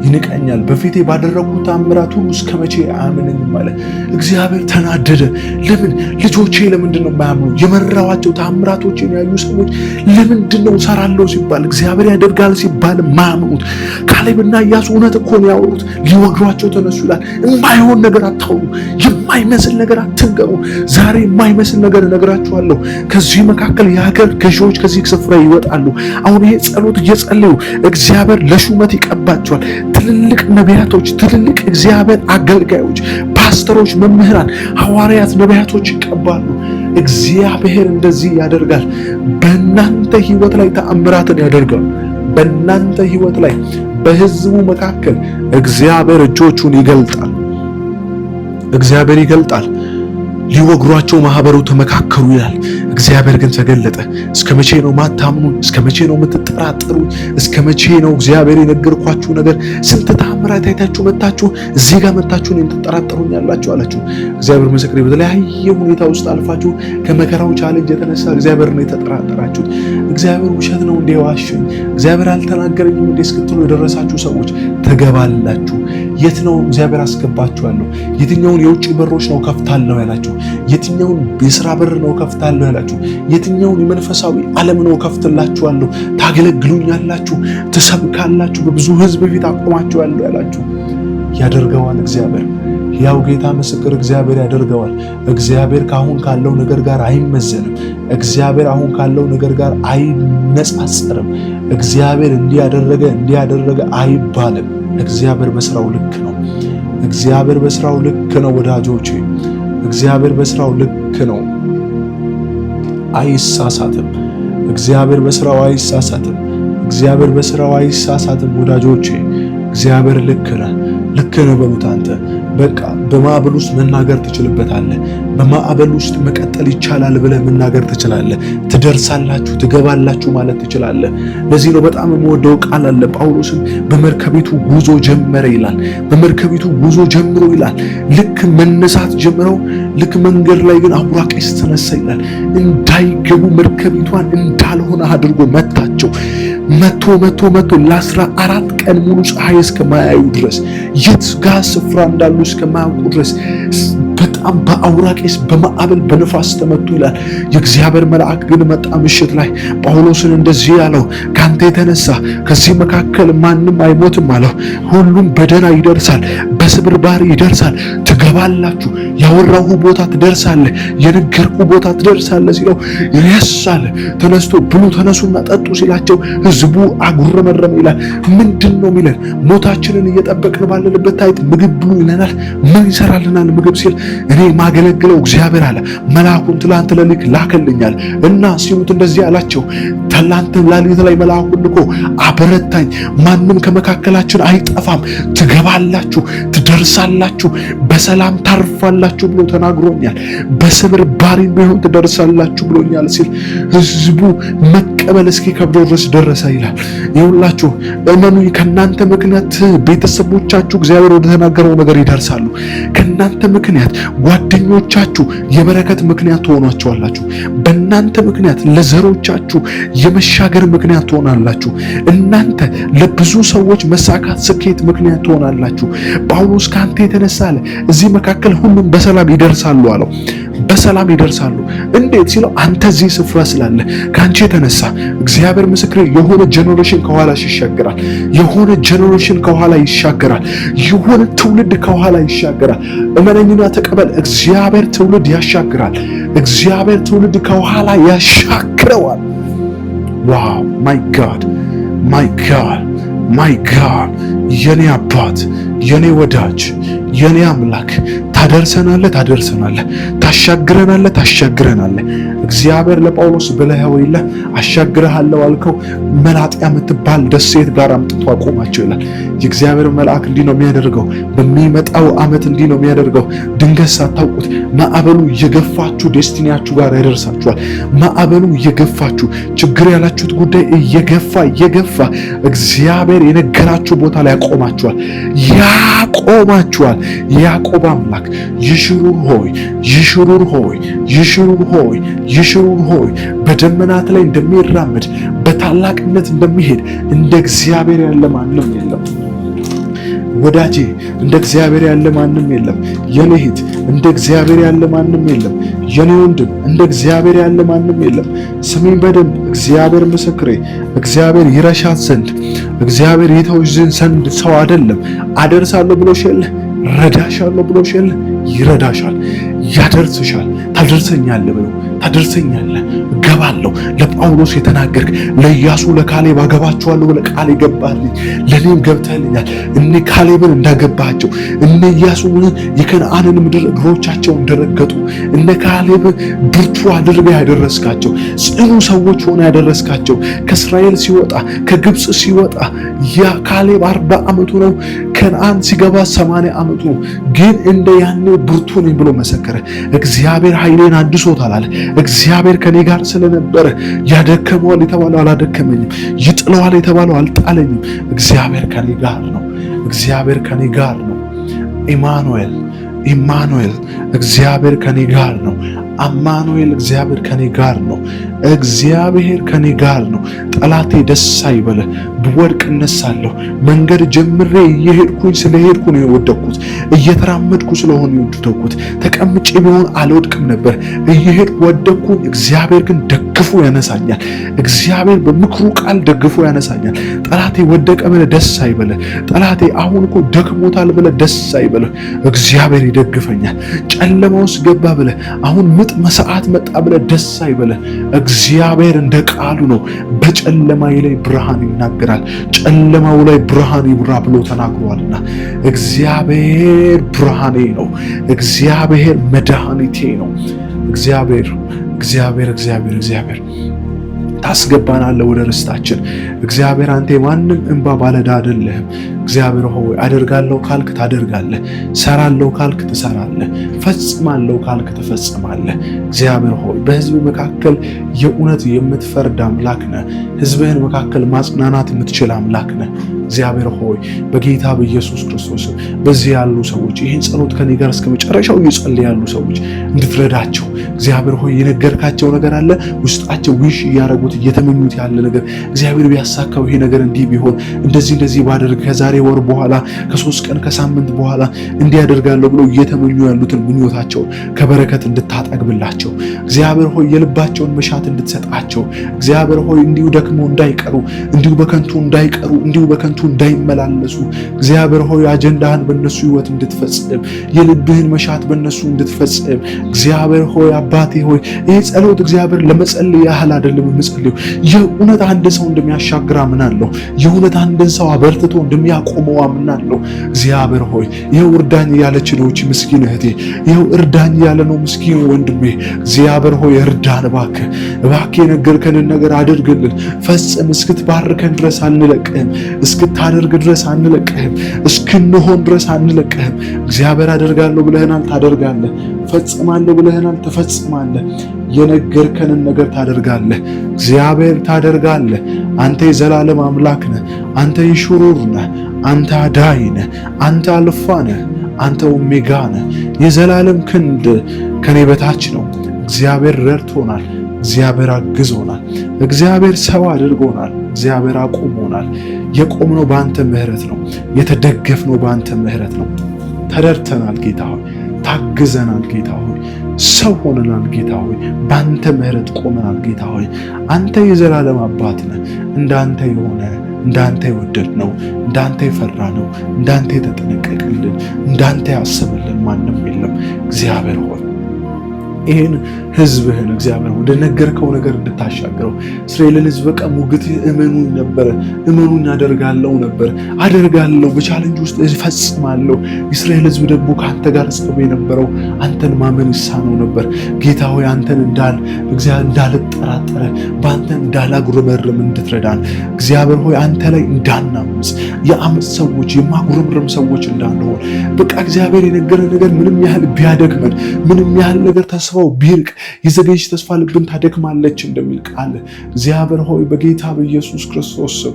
ይንቀኛል፣ በፊቴ ባደረጉት ተአምራት ሁሉ እስከ መቼ አያምነኝም አለ። እግዚአብሔር ተናደደ። ለምን ልጆቼ ለምንድን ነው የማያምኑ? የመራኋቸው ተአምራቶችን ያዩ ሰዎች ለምንድን ነው እሰራለሁ ሲባል እግዚአብሔር ያደርጋል ሲባል የማያምኑት? ካሌብና ኢያሱ እውነት እኮ ነው ያወሩት። ሊወግሯቸው ተነሱ ይላል። የማይሆን ነገር አታውሩ፣ የማይመስል ነገር አትንገሩ። ዛሬ የማይመስል ነገር እነግራችኋለሁ። ከዚህ መካከል የሀገር ገዢዎች ከዚህ ስፍራ ይወጣሉ። አሁን ይሄ ጸሎት እየጸለዩ እግዚአብሔር ለሹመት ይቀባቸዋል። ትልልቅ ነቢያቶች፣ ትልልቅ እግዚአብሔር አገልጋዮች፣ ፓስተሮች፣ መምህራን፣ ሐዋርያት፣ ነቢያቶች ይቀባሉ። እግዚአብሔር እንደዚህ ያደርጋል። በእናንተ ሕይወት ላይ ተአምራትን ያደርጋል። በእናንተ ሕይወት ላይ በሕዝቡ መካከል እግዚአብሔር እጆቹን ይገልጣል። እግዚአብሔር ይገልጣል። ሊወግሯቸው ማህበሩ ተመካከሩ ይላል። እግዚአብሔር ግን ተገለጠ። እስከ መቼ ነው ማታምኑ? እስከ መቼ ነው የምትጠራጠሩ? እስከ መቼ ነው እግዚአብሔር የነገርኳችሁ ነገር? ስንት ተአምራት አይታችሁ መታችሁ እዚህ ጋር መታችሁ እኔን ትጠራጠሩኛላችሁ አላችሁ። እግዚአብሔር ምስክሬ፣ በተለያየ ሁኔታ ውስጥ አልፋችሁ ከመከራው challenge የተነሳ እግዚአብሔር ነው የተጠራጠራችሁት። እግዚአብሔር ውሸት ነው እንዴ ዋሸኝ፣ እግዚአብሔር አልተናገረኝም እንዴ እስክትሉ የደረሳችሁ ሰዎች ትገባላችሁ። የት ነው እግዚአብሔር አስገባችኋለሁ? የትኛውን የውጭ በሮች ነው ከፍታለሁ ያላችሁ? የትኛውን የስራ በር ነው ከፍታለሁ ያላችሁ? የትኛውን የመንፈሳዊ ዓለም ነው ከፍትላችኋለሁ? ታገለግሉኛላችሁ፣ ትሰብካላችሁ፣ በብዙ ሕዝብ ፊት አቆማችኋለሁ ያላችሁ ያደርገዋል እግዚአብሔር። ያው ጌታ ምስክር፣ እግዚአብሔር ያደርገዋል። እግዚአብሔር ከአሁን ካለው ነገር ጋር አይመዘንም። እግዚአብሔር አሁን ካለው ነገር ጋር አይነጻጸርም። እግዚአብሔር እንዲህ ያደረገ እንዲህ ያደረገ አይባልም። እግዚአብሔር በስራው ልክ ነው። እግዚአብሔር በስራው ልክ ነው ወዳጆቼ። እግዚአብሔር በስራው ልክ ነው፣ አይሳሳትም። እግዚአብሔር በስራው አይሳሳትም። እግዚአብሔር በስራው አይሳሳትም ወዳጆቼ። እግዚአብሔር ልክ ነህ፣ ልክ ነህ በሉት። አንተ በቃ በማዕበል ውስጥ መናገር ትችልበታለህ። በማዕበል ውስጥ መቀጠል ይቻላል ብለህ መናገር ትችላለህ። ትደርሳላችሁ፣ ትገባላችሁ ማለት ትችላለህ። ለዚህ ነው በጣም የምወደው ቃል አለ። ጳውሎስም በመርከቢቱ ጉዞ ጀመረ ይላል። በመርከቢቱ ጉዞ ጀምሮ ይላል። ልክ መነሳት ጀምረው ልክ መንገድ ላይ ግን አውራቂስ ተነሳ ይላል። እንዳይገቡ መርከቢቷን እንዳልሆነ አድርጎ መታቸው። መቶ መቶ መቶ ለ14 ቀን ሙሉ ፀሐይ እስከማያዩ ድረስ የት ጋ ስፍራ እንዳሉ እስከማያውቁ ድረስ በጣም በአውራቂስ በማዕበል በንፋስ ተመቱ ይላል። የእግዚአብሔር መልአክ ግን መጣ ምሽት ላይ ጳውሎስን እንደዚህ ያለው፣ ካንተ የተነሳ ከዚህ መካከል ማንም አይሞትም አለው። ሁሉም በደህና ይደርሳል፣ በስብርባሪ ይደርሳል። ትገባላችሁ፣ ያወራሁ ቦታ ትደርሳለህ፣ የነገርኩ ቦታ ትደርሳለህ ሲለው ያሳለ ተነስቶ ብሉ፣ ተነሱና ጠጡ ሲላቸው ህዝቡ አጉረመረመ ይላል። ምንድን ነው የሚለን? ሞታችንን እየጠበቅን ባለንበት ታይት ምግብ ብሉ ይለናል። ምን ይሰራልናል ምግብ ሲል እኔ የማገለግለው እግዚአብሔር አለ መልአኩን ትላንት ሌሊት ላከልኛል እና ሲሉት እንደዚህ አላቸው። ትላንት ሌሊት ላይ መልአኩን ልኮ አበረታኝ። ማንም ከመካከላችን አይጠፋም፣ ትገባላችሁ፣ ትደርሳላችሁ፣ በሰላም ታርፋላችሁ ብሎ ተናግሮኛል። በስብር ባሪም ቢሆን ትደርሳላችሁ ብሎኛል ሲል ህዝቡ መቀበል እስኪከብደው ድረስ ደረሰ ይላል። ይኸውላችሁ እመኑ፣ ከእናንተ ምክንያት ቤተሰቦቻችሁ እግዚአብሔር ወደ ተናገረው ነገር ይደርሳሉ። ከእናንተ ምክንያት ጓደኞቻችሁ የበረከት ምክንያት ትሆኗቸዋላችሁ። በእናንተ ምክንያት ለዘሮቻችሁ የመሻገር ምክንያት ትሆናላችሁ። እናንተ ለብዙ ሰዎች መሳካት፣ ስኬት ምክንያት ትሆናላችሁ። ጳውሎስ ከአንተ የተነሳ አለ እዚህ መካከል ሁሉም በሰላም ይደርሳሉ አለው። በሰላም ይደርሳሉ። እንዴት ሲለው አንተ እዚህ ስፍራ ስላለ ከአንቺ የተነሳ እግዚአብሔር ምስክሬ፣ የሆነ generation ከኋላ ይሻገራል። የሆነ generation ከኋላ ይሻገራል። የሆነ ትውልድ ከኋላ ይሻገራል። እመነኝና ተቀበል። እግዚአብሔር ትውልድ ያሻግራል። እግዚአብሔር ትውልድ ከኋላ ያሻግረዋል። Wow, my God, my God, my God! የኔ አባት፣ የኔ ወዳጅ፣ የኔ አምላክ ታደርሰናለህ፣ ታደርሰናለህ፣ ታሻግረናለህ፣ ታሻግረናለህ። እግዚአብሔር ለጳውሎስ ብለኸው የለ አሻግረሃለሁ አልከው፣ መላጥያ የምትባል ደሴት ጋር አምጥቶ አቆማቸው ይላል። የእግዚአብሔር መልአክ እንዲህ ነው የሚያደርገው። በሚመጣው ዓመት እንዲህ ነው የሚያደርገው። ድንገት ሳታውቁት ማዕበሉ እየገፋችሁ destiny ያችሁ ጋር ያደርሳችኋል። ማዕበሉ እየገፋችሁ፣ ችግር ያላችሁት ጉዳይ እየገፋ እየገፋ እግዚአብሔር የነገራችሁ ቦታ ላይ ያቆማችኋል፣ ያቆማችኋል። ያዕቆብ አምላክ ይሽሩር ሆይ፣ ይሽሩር ሆይ፣ ይሽሩር ሆይ፣ ይሽሩር ሆይ፣ በደመናት ላይ እንደሚራመድ፣ በታላቅነት እንደሚሄድ እንደ እግዚአብሔር ያለ ማንም የለም። ወዳጄ፣ እንደ እግዚአብሔር ያለ ማንም የለም። የኔ እህት፣ እንደ እግዚአብሔር ያለ ማንም የለም። የኔ ወንድም፣ እንደ እግዚአብሔር ያለ ማንም የለም። ስሚኝ በደንብ፣ እግዚአብሔር ምስክሬ፣ እግዚአብሔር ይረሻት ዘንድ፣ እግዚአብሔር ይተውሽ ዘንድ ሰው አይደለም። አደርሳለሁ ብሎሽ የለ፣ ረዳሻለሁ ብሎሽ የለ፣ ይረዳሻል፣ ያደርስሻል። ታደርሰኛለህ ብሎ ታደርሰኛለህ፣ እገባለሁ። ለጳውሎስ የተናገርክ፣ ለኢያሱ ለካሌብ አገባቸዋለሁ ብለህ ቃል የገባህልኝ ለእኔም ገብተህልኛል። እነ ካሌብን እንዳገባቸው፣ እነ ኢያሱን የከነዓንን ምድር እግሮቻቸው እንደረገጡ፣ እነ ካሌብ ብርቱ አድርገህ ያደረስካቸው፣ ጽኑ ሰዎች ሆነ ያደረስካቸው፣ ከእስራኤል ሲወጣ፣ ከግብፅ ሲወጣ ያ ካሌብ 40 ዓመቱ ነው። ከነዓን ሲገባ 80 ዓመቱ ነው። ግን እንደ ያኔው ብርቱ ነኝ ብሎ መሰከረ። እግዚአብሔር ኃይሌን አድሶታል አለ። እግዚአብሔር ከኔ ጋር ስለነበረ ያደከመዋል የተባለው አላደከመኝም፣ ይጥለዋል የተባለው አልጣለኝም። እግዚአብሔር ከኔ ጋር ነው። እግዚአብሔር ከኔ ጋር ነው። ኢማኑኤል፣ ኢማኑኤል፣ እግዚአብሔር ከኔ ጋር ነው። አማኑኤል፣ እግዚአብሔር ከኔ ጋር ነው። እግዚአብሔር ከኔ ጋር ነው። ጠላቴ ደስ አይበልህ፣ ብወድቅ እነሳለሁ። መንገድ ጀምሬ እየሄድኩኝ ስለሄድኩ ነው የወደቅኩት። እየተራመድኩ ስለሆነ የወደቅኩት። ተቀምጬ ቢሆን አልወድቅም ነበር። እየሄድኩ ወደቅኩኝ። እግዚአብሔር ግን ደግፎ ያነሳኛል። እግዚአብሔር በምክሩ ቃል ደግፎ ያነሳኛል። ጠላቴ ወደቀ ብለህ ደስ አይበልህ። ጠላቴ አሁን እኮ ደክሞታል ብለህ ደስ አይበልህ። እግዚአብሔር ይደግፈኛል። ጨለማ ውስጥ ገባ ብለህ፣ አሁን ምጥ ሰዓት መጣ ብለህ ደስ አይበልህ። እግዚአብሔር እንደ ቃሉ ነው። በጨለማዬ ላይ ብርሃን ይናገራል። ጨለማው ላይ ብርሃን ይብራ ብሎ ተናግሯልና እግዚአብሔር ብርሃኔ ነው። እግዚአብሔር መድኃኒቴ ነው። እግዚአብሔር፣ እግዚአብሔር፣ እግዚአብሔር፣ እግዚአብሔር፣ ታስገባናለህ ወደ ርስታችን። እግዚአብሔር፣ አንተ የማንም እንባ ባለዕዳ አይደለህም። እግዚአብሔር ሆይ፣ አደርጋለሁ ካልክ ታደርጋለህ፣ ሰራለሁ ካልክ ትሰራለህ፣ ፈጽማለሁ ካልክ ትፈጽማለህ። እግዚአብሔር ሆይ፣ በሕዝብ መካከል የእውነት የምትፈርድ አምላክ ነህ። ሕዝብህን መካከል ማጽናናት የምትችል አምላክ ነህ። እግዚአብሔር ሆይ፣ በጌታ በኢየሱስ ክርስቶስ በዚህ ያሉ ሰዎች፣ ይህን ጸሎት ከኔ ጋር እስከ መጨረሻው እየጸለዩ ያሉ ሰዎች እንድትረዳቸው፣ እግዚአብሔር ሆይ፣ የነገርካቸው ነገር አለ፣ ውስጣቸው wish እያደረጉት እየተመኙት ያለ ነገር፣ እግዚአብሔር ቢያሳካው፣ ይሄ ነገር እንዲህ ቢሆን፣ እንደዚህ እንደዚህ ባደርግ፣ ከዛሬ ወር በኋላ፣ ከ3 ቀን፣ ከሳምንት በኋላ እንዲህ አደርጋለሁ ብለው እየተመኙ ያሉትን ምኞታቸውን ከበረከት እንድታጠግብላቸው፣ እግዚአብሔር ሆይ፣ የልባቸውን መሻት እንድትሰጣቸው፣ እግዚአብሔር ሆይ፣ እንዲሁ ደክመው እንዳይቀሩ፣ እንዲሁ በከንቱ እንዳይቀሩ፣ እንዲሁ በከንቱ እንዳይመላለሱ፣ እግዚአብሔር ሆይ፣ አጀንዳህን በእነሱ ህይወት እንድትፈጽም፣ የልብህን መሻት በእነሱ እንድትፈጽም፣ እግዚአብሔር ሆይ፣ አባቴ ሆይ፣ ይህ ጸሎት እግዚአብሔር ለመጸለይ ያህል አይደለም የምጸልየው። የእውነት አንድ ሰው እንደሚያሻግር አምናለሁ። የእውነት አንድን ሰው አበርትቶ እንደሚያቆመው አምናለሁ። እግዚአብሔር ሆይ፣ ይኸው እርዳኝ እያለች ነው እቺ ምስኪን እህቴ። ይኸው እርዳኝ እያለ ነው ምስኪኑ ወንድሜ። እግዚአብሔር ሆይ፣ እርዳን እባክህ፣ እባክህ የነገርከንን ነገር አድርግልን፣ ፈጽም። እስክትባርከን ድረስ አንለቅህም። እስክታደርግ ድረስ አንለቅህም። እስክንሆን ድረስ አንለቅህም። እግዚአብሔር፣ አደርጋለሁ ብለህናል፣ ታደርጋለህ። ፈጽማለሁ ብለህናል፣ ትፈጽማለህ። የነገርከንን ነገር ታደርጋለህ። እግዚአብሔር፣ ታደርጋለህ። አንተ የዘላለም አምላክ ነህ። አንተ ይሹሩር ነህ። አንተ አዳኝ ነህ። አንተ አልፋ ነህ። አንተ ኦሜጋ ነህ። የዘላለም ክንድ ከኔ በታች ነው። እግዚአብሔር ረድቶናል። እግዚአብሔር አግዞናል። እግዚአብሔር ሰው አድርጎናል። እግዚአብሔር አቁሞናል። የቆምነው በአንተ ምሕረት ነው። የተደገፍነው በአንተ ምሕረት ነው። ተረድተናል ጌታ ሆይ፣ ታግዘናል ጌታ ሆይ። ሰው ሆነናል ጌታ ሆይ፣ በአንተ ምሕረት ቆመናል ጌታ ሆይ። አንተ የዘላለም አባት ነህ። እንዳንተ የሆነ እንዳንተ የወደድነው እንዳንተ የፈራነው እንዳንተ የተጠነቀቅልን እንዳንተ ያሰበልን ማንም የለም እግዚአብሔር ሆይ ይህን ህዝብህን እግዚአብሔር ወደ ነገርከው ነገር እንድታሻግረው እስራኤልን ህዝብ በቃ ሙግትህ እመኑኝ ነበረ፣ እመኑኝ አደርጋለሁ ነበር፣ አደርጋለሁ፣ በ challenge ውስጥ እፈጽማለሁ። እስራኤል ህዝብ ደግሞ ከአንተ ጋር ጸብ የነበረው አንተን ማመን ይሳነው ነበር። ጌታ ሆይ አንተን እንዳልጠራጠረ በአንተ እንዳላጉረመርም እንድትረዳን እግዚአብሔር ሆይ አንተ ላይ እንዳናምፅ የአመፅ ሰዎች የማጉረምረም ሰዎች እንዳንሆን በቃ እግዚአብሔር የነገረ ነገር ምንም ያህል ቢያደክመን ምንም ያህል ነገር ተስፋው ቢርቅ የዘገየች ተስፋ ልብን ታደክማለች እንደሚል ቃል እግዚአብሔር ሆይ በጌታ በኢየሱስ ክርስቶስ ስም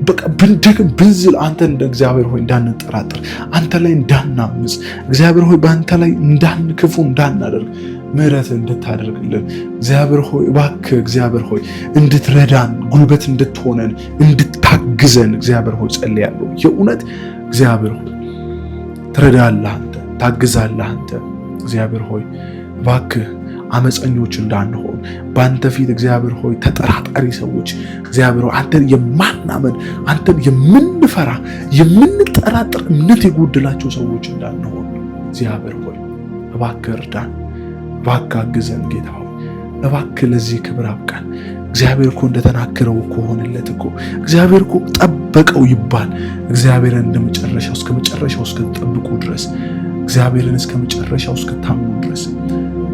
በቃ ብንደክም ብንዝል አንተ እንደ እግዚአብሔር ሆይ እንዳንጠራጠር፣ አንተ ላይ እንዳናምፅ፣ እግዚአብሔር ሆይ በአንተ ላይ ክፉ እንዳናደርግ ምሕረት እንድታደርግልን እግዚአብሔር ሆይ እባክህ እግዚአብሔር ሆይ እንድትረዳን ጉልበት እንድትሆነን እንድታግዘን እግዚአብሔር ሆይ ጸልያለሁ። የእውነት እግዚአብሔር ሆይ ትረዳለህ አንተ፣ ታግዛለህ አንተ። እግዚአብሔር ሆይ እባክህ አመፀኞች እንዳንሆን በአንተ ፊት እግዚአብሔር ሆይ ተጠራጣሪ ሰዎች እግዚአብሔር ሆይ አንተን የማናመን አንተን የምንፈራ የምንጠራጠር እምነት የጎደላቸው ሰዎች እንዳንሆን እግዚአብሔር ሆይ እባክህ እርዳን፣ እባክህ አግዘን ጌታ ሆይ እባክህ ለዚህ ክብር አብቃን። እግዚአብሔር እኮ እንደተናገረው እኮ ሆነለት እኮ እግዚአብሔር እኮ ጠበቀው ይባል። እግዚአብሔርን እንደ መጨረሻው እስከ መጨረሻው እስከተጠብቁ ድረስ እግዚአብሔርን እስከ መጨረሻው እስከታምኑ ድረስ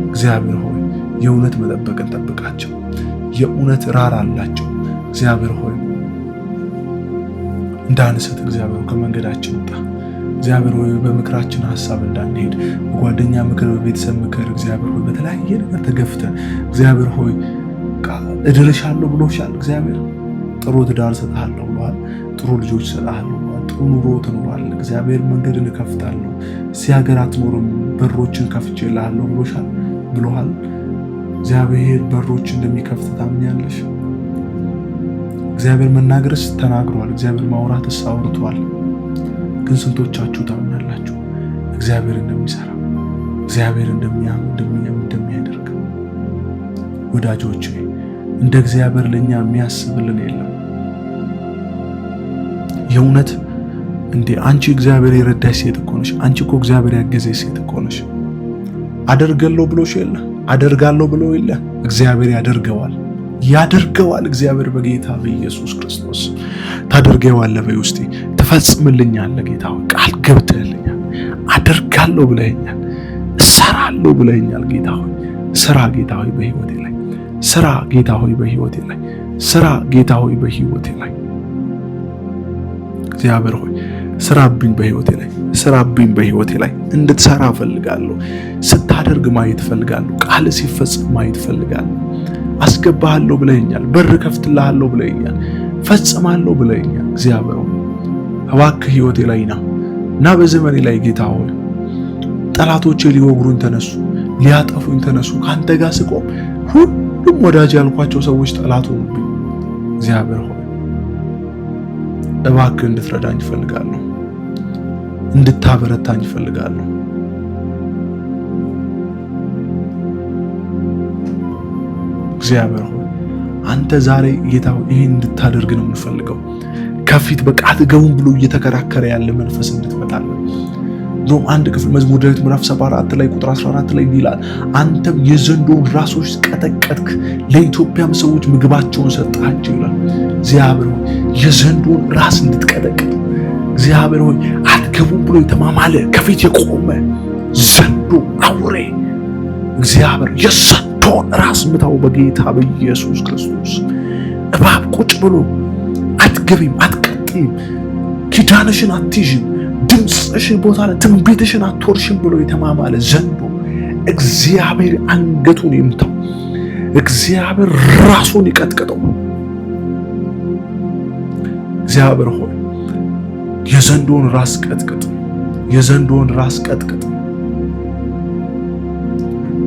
እግዚአብሔር ሆይ የእውነት መጠበቅን ጠብቃቸው፣ የእውነት ራራ አላቸው። እግዚአብሔር ሆይ እንዳንስት እግዚአብሔር ከመንገዳችን ውጣ። እግዚአብሔር ሆይ በምክራችን ሀሳብ እንዳንሄድ በጓደኛ ምክር፣ በቤተሰብ ምክር እግዚአብሔር ሆይ በተለያየ ነገር ተገፍተን እግዚአብሔር ሆይ እድርሻለሁ ብሎሻል። እግዚአብሔር ጥሩ ትዳር እሰጥሃለሁ ብሎሃል። ጥሩ ልጆች እሰጥሃለሁ ብሎሃል። ጥሩ ኑሮ ትኖራለህ። እግዚአብሔር መንገድን እከፍታለሁ፣ እዚህ ሀገር አትኖርም፣ በሮችን ከፍቼልሃለሁ ብሎሻል ብሎሃል። እግዚአብሔር በሮች እንደሚከፍት ታምኛለሽ? እግዚአብሔር መናገርስ ተናግሯል። እግዚአብሔር ማውራትስ አውርቷል። ግን ስንቶቻችሁ ታምናላችሁ እግዚአብሔር እንደሚሰራ እግዚአብሔር እንደሚያደርግ? ወዳጆች እንደ እግዚአብሔር ለኛ የሚያስብልን የለም። የእውነት እንዴ አንቺ እግዚአብሔር የረዳሽ ሴት እኮ ነሽ። አንቺ እኮ እግዚአብሔር ያገዘሽ ሴት እኮ ነሽ። አደርጋለሁ ብሎሽ የለ አደርጋለሁ ብሎ የለ እግዚአብሔር ያደርገዋል ያደርገዋል። እግዚአብሔር በጌታ በኢየሱስ ክርስቶስ ታደርገዋለህ። በይ ውስጤ ትፈጽምልኛለህ። ጌታ ሆይ ቃል ገብተህልኛል። አደርጋለሁ ብለኸኛል። እሰራለሁ ብለኸኛል። ጌታ ሆይ ስራ፣ ጌታ ሆይ በህይወቴ ላይ ስራ፣ ጌታ ሆይ በህይወቴ ላይ ስራ፣ ጌታ ሆይ በህይወቴ ላይ እግዚአብሔር ሆይ ስራብኝ፣ በህይወቴ ላይ ስራብኝ፣ በህይወቴ ላይ እንድትሰራ እፈልጋለሁ። ስታደርግ ማየት እፈልጋለሁ። ቃል ሲፈጽም ማየት እፈልጋለሁ። አስገባሃለሁ ብለኸኛል። በር ከፍትልሃለሁ ብለኸኛል። ፈጽማለሁ ብለኸኛል። እግዚአብሔር ሆይ እባክህ ህይወቴ ላይ ና እና በዘመኔ ላይ ጌታ ሆይ ጠላቶቼ ሊወግሩኝ ተነሱ፣ ሊያጠፉኝ ተነሱ። ከአንተ ጋር ስቆም ሁሉም ወዳጅ ያልኳቸው ሰዎች ጠላት ሆኑብኝ። እግዚአብሔር ሆይ እባክህ እንድትረዳኝ እፈልጋለሁ። እንድታበረታኝ እፈልጋለሁ። እግዚአብሔር ሆይ አንተ ዛሬ ጌታ ይሄን እንድታደርግ ነው የምንፈልገው። ከፊት በቃ አትገቡም ብሎ እየተከራከረ ያለ መንፈስ እንድትመጣለን። እንደውም አንድ ክፍል መዝሙር ዳዊት ምዕራፍ 74 ላይ ቁጥር 14 ላይ ይላል፣ አንተም የዘንዶውን ራሶች ቀጠቀጥክ፣ ለኢትዮጵያም ሰዎች ምግባቸውን ሰጣቸው ይላል። እግዚአብሔር ሆይ የዘንዶውን ራስ እንድትቀጠቅጥ እግዚአብሔር ሆይ አትገቡም ብሎ የተማማለ ከፊት የቆመ ዘንዶ አውሬ እግዚአብሔር የዘንዶውን ራስ ምታው በጌታ በኢየሱስ ክርስቶስ። እባብ ቁጭ ብሎ አትገቢም፣ አትቀጥይም፣ ኪዳንሽን አትይዥም፣ ድምፅሽን ቦታ ላይ ትንቢትሽን አትወርሽም ብሎ የተማማለ ዘንዶ እግዚአብሔር አንገቱን ይምታው። እግዚአብሔር ራሱን ይቀጥቅጠው። እግዚአብሔር ሆይ የዘንዶን ራስ ቀጥቅጥ፣ የዘንዶን ራስ ቀጥቅጥ።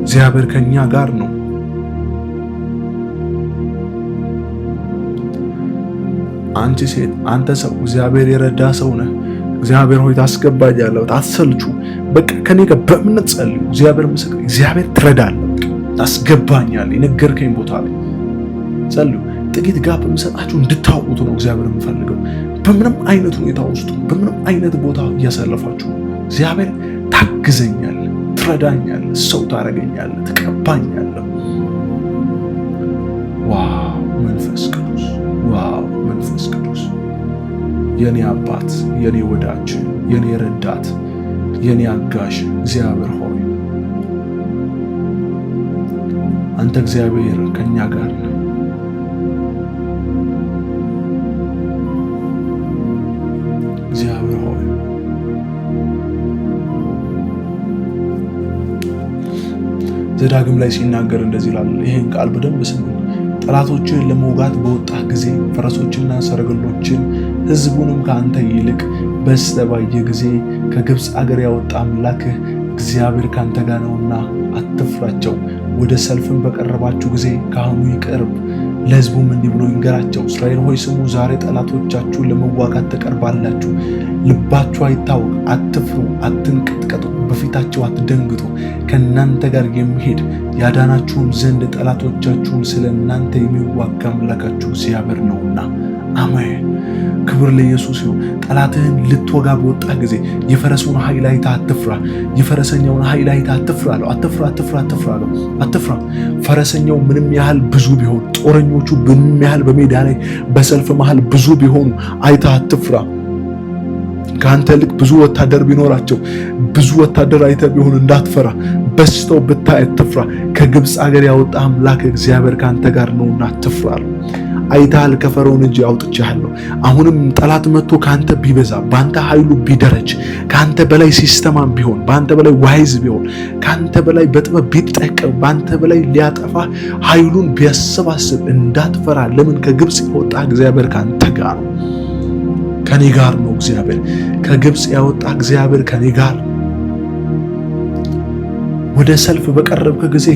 እግዚአብሔር ከኛ ጋር ነው። አንቺ ሴት፣ አንተ ሰው፣ እግዚአብሔር የረዳ ሰው ነህ። እግዚአብሔር ሆይ ታስገባኛለህ። አትሰልቹ። በቃ ከኔ ጋር በእምነት ጸልዩ። እግዚአብሔር ምስክር፣ እግዚአብሔር ትረዳለህ፣ ታስገባኛለህ የነገርከኝ ቦታ ላይ ጸልዩ። ጥቂት gap የምሰጣችሁ እንድታውቁት ነው እግዚአብሔር የምፈልገው። በምንም አይነት ሁኔታ ውስጥ በምንም አይነት ቦታ እያሳለፋችሁ እግዚአብሔር ታግዘኛለህ፣ ትረዳኛለህ፣ ሰው ታደርገኛለህ፣ ትቀባኛለህ። Wow መንፈስ ቅዱስ፣ wow መንፈስ ቅዱስ የኔ አባት፣ የኔ ወዳጅ፣ የኔ ረዳት፣ የኔ አጋዥ እግዚአብሔር ሆይ አንተ እግዚአብሔር ከኛ ጋር ነህ። እግዚአብሔር ሆይ ዘዳግም ላይ ሲናገር እንደዚህ ይላል። ይህን ቃል በደንብ ስሙ። ጠላቶችን ለመውጋት በወጣህ ጊዜ ፈረሶችና ሰረገሎችን ሕዝቡንም ከአንተ ይልቅ በዝተው ባየህ ጊዜ ከግብፅ አገር ያወጣ አምላክህ እግዚአብሔር ከአንተ ጋር ነውና አትፍራቸው። ወደ ሰልፍም በቀረባችሁ ጊዜ ካህኑ ይቅርብ፣ ለሕዝቡም እንዲህ ብሎ ይንገራቸው፣ እስራኤል ሆይ ስሙ፣ ዛሬ ጠላቶቻችሁን ለመዋጋት ትቀርባላችሁ። ልባችሁ አይታወክ፣ አትፍሩ፣ አትንቀጥቀጡ፣ በፊታቸው አትደንግጡ። ከእናንተ ጋር የሚሄድ ያዳናችሁም ዘንድ ጠላቶቻችሁን ስለ እናንተ የሚዋጋ አምላካችሁ እግዚአብሔር ነውና። አሜን። ክብር ለኢየሱስ ይሁን። ጠላትህን ልትወጋ በወጣ ጊዜ የፈረሱን ኃይል አይተህ አትፍራ። የፈረሰኛውን ኃይል አይተህ አትፍራ አለው። አትፍራ፣ አትፍራ፣ አትፍራ አለው። አትፍራ። ፈረሰኛው ምንም ያህል ብዙ ቢሆን፣ ጦረኞቹ ምንም ያህል በሜዳ ላይ በሰልፍ መሃል ብዙ ቢሆኑ አይተህ አትፍራ። ከአንተ ልክ ብዙ ወታደር ቢኖራቸው ብዙ ወታደር አይተህ ቢሆን እንዳትፈራ። በዝተው ብታይ አትፍራ። ከግብፅ አገር ያወጣ አምላክ እግዚአብሔር ከአንተ ጋር ነውና አትፍራ አለው። አይተሃል፣ ከፈርዖን እጅ አውጥቼሃለሁ። አሁንም ጠላት መጥቶ ከአንተ ቢበዛ፣ በአንተ ኃይሉ ቢደረጅ፣ ከአንተ በላይ ሲስተማም ቢሆን፣ በአንተ በላይ wise ቢሆን፣ ከአንተ በላይ በጥበብ ቢጠቀም፣ በአንተ በላይ ሊያጠፋ ኃይሉን ቢያሰባስብ እንዳትፈራ። ለምን? ከግብፅ ያወጣ እግዚአብሔር ከአንተ ጋር ነው፣ ከኔ ጋር ነው። እግዚአብሔር ከግብፅ ያወጣ እግዚአብሔር ከኔ ጋር ነው። ወደ ሰልፍ በቀረብክ ጊዜ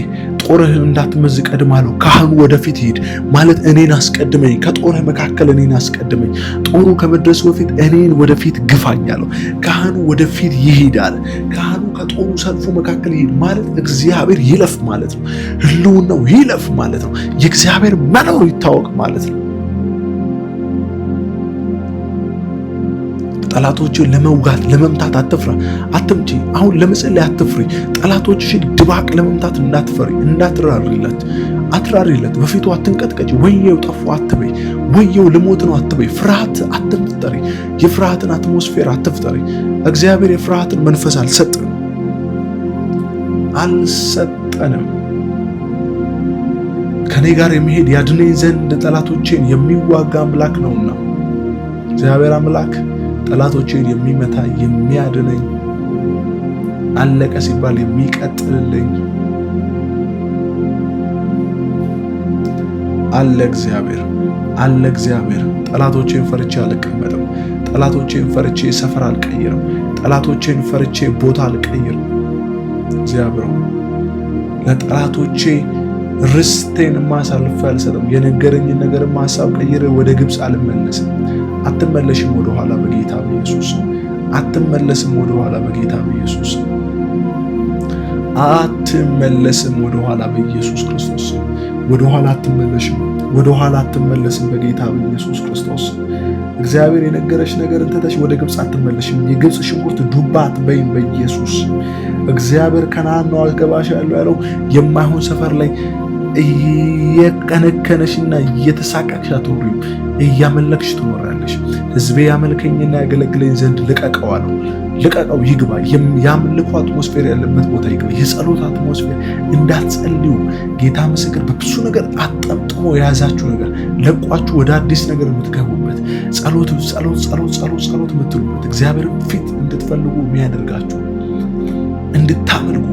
ጦርህን እንዳትመዝ ቀድማለሁ። ካህኑ ወደፊት ይሂድ ማለት እኔን አስቀድመኝ፣ ከጦርህ መካከል እኔን አስቀድመኝ። ጦሩ ከመድረሱ በፊት እኔን ወደፊት ግፋኝ አለው። ካህኑ ወደፊት ይሂዳል። ካህኑ ከጦሩ ሰልፉ መካከል ይሂድ ማለት እግዚአብሔር ይለፍ ማለት ነው። ህልውናው ይለፍ ማለት ነው። የእግዚአብሔር መኖር ይታወቅ ማለት ነው። ጠላቶችን ለመውጋት ለመምታት አትፍራ፣ አትምጪ። አሁን ለመጸለይ አትፍሪ። ጠላቶችሽን ድባቅ ለመምታት እንዳትፈሪ፣ እንዳትራሪለት፣ አትራሪለት። በፊቱ አትንቀጥቀጪ። ወየው ጠፉ አትበይ። ወየው ልሞት ነው አትበይ። ፍርሃት አትፍጠሪ። የፍርሃትን atmosphere አትፍጠሪ። እግዚአብሔር የፍርሃትን መንፈስ አልሰጠንም አልሰጠንም። ከኔ ጋር የሚሄድ ያድነኝ ዘንድ ጠላቶቼን የሚዋጋ አምላክ ነውና እግዚአብሔር አምላክ ጠላቶቼን የሚመታ የሚያድነኝ፣ አለቀ ሲባል የሚቀጥልልኝ አለ እግዚአብሔር፣ አለ እግዚአብሔር። ጠላቶቼን ፈርቼ አልቀመጥም። ጠላቶቼን ፈርቼ ሰፈር አልቀይርም። ጠላቶቼን ፈርቼ ቦታ አልቀይርም። እግዚአብሔር ለጠላቶቼ ርስቴን አሳልፌ አልሰጥም። የነገረኝን ነገር ሀሳብ ቀይሬ ወደ ግብፅ አልመለስም። አትመለሽም ወደ ኋላ በጌታ በኢየሱስ አትመለስም ወደ ኋላ በጌታ በኢየሱስ አትመለስም ወደ ኋላ በኢየሱስ ክርስቶስ ወደ ኋላ አትመለሽም፣ ወደ ኋላ አትመለስም በጌታ በኢየሱስ ክርስቶስ። እግዚአብሔር የነገረሽ ነገር እንትተሽ ወደ ግብፅ አትመለሽም። የግብፅ ሽንኩርት ዱባ አትበይም በኢየሱስ። እግዚአብሔር ከነዓን ነው አገባሽ ያለው ያለው የማይሆን ሰፈር ላይ እየቀነከነሽና እየተሳቀቅሽ አትኖሪም። እያመለክሽ ትኖራለሽ። ሕዝቤ ያመልከኝና ያገለግለኝ ዘንድ ልቀቀው አለው። ልቀቀው ይግባ። የአምልኮ atmosphere ያለበት ቦታ ይግባ። የጸሎት atmosphere እንዳትጸልዩ ጌታ ምስክር፣ በብዙ ነገር አጠምጥሞ የያዛችሁ ነገር ለቋችሁ ወደ አዲስ ነገር የምትገቡበት ጸሎት ጸሎት ጸሎት ጸሎት ጸሎት የምትሉበት እግዚአብሔር ፊት እንድትፈልጉ የሚያደርጋችሁ እንድታመልኩ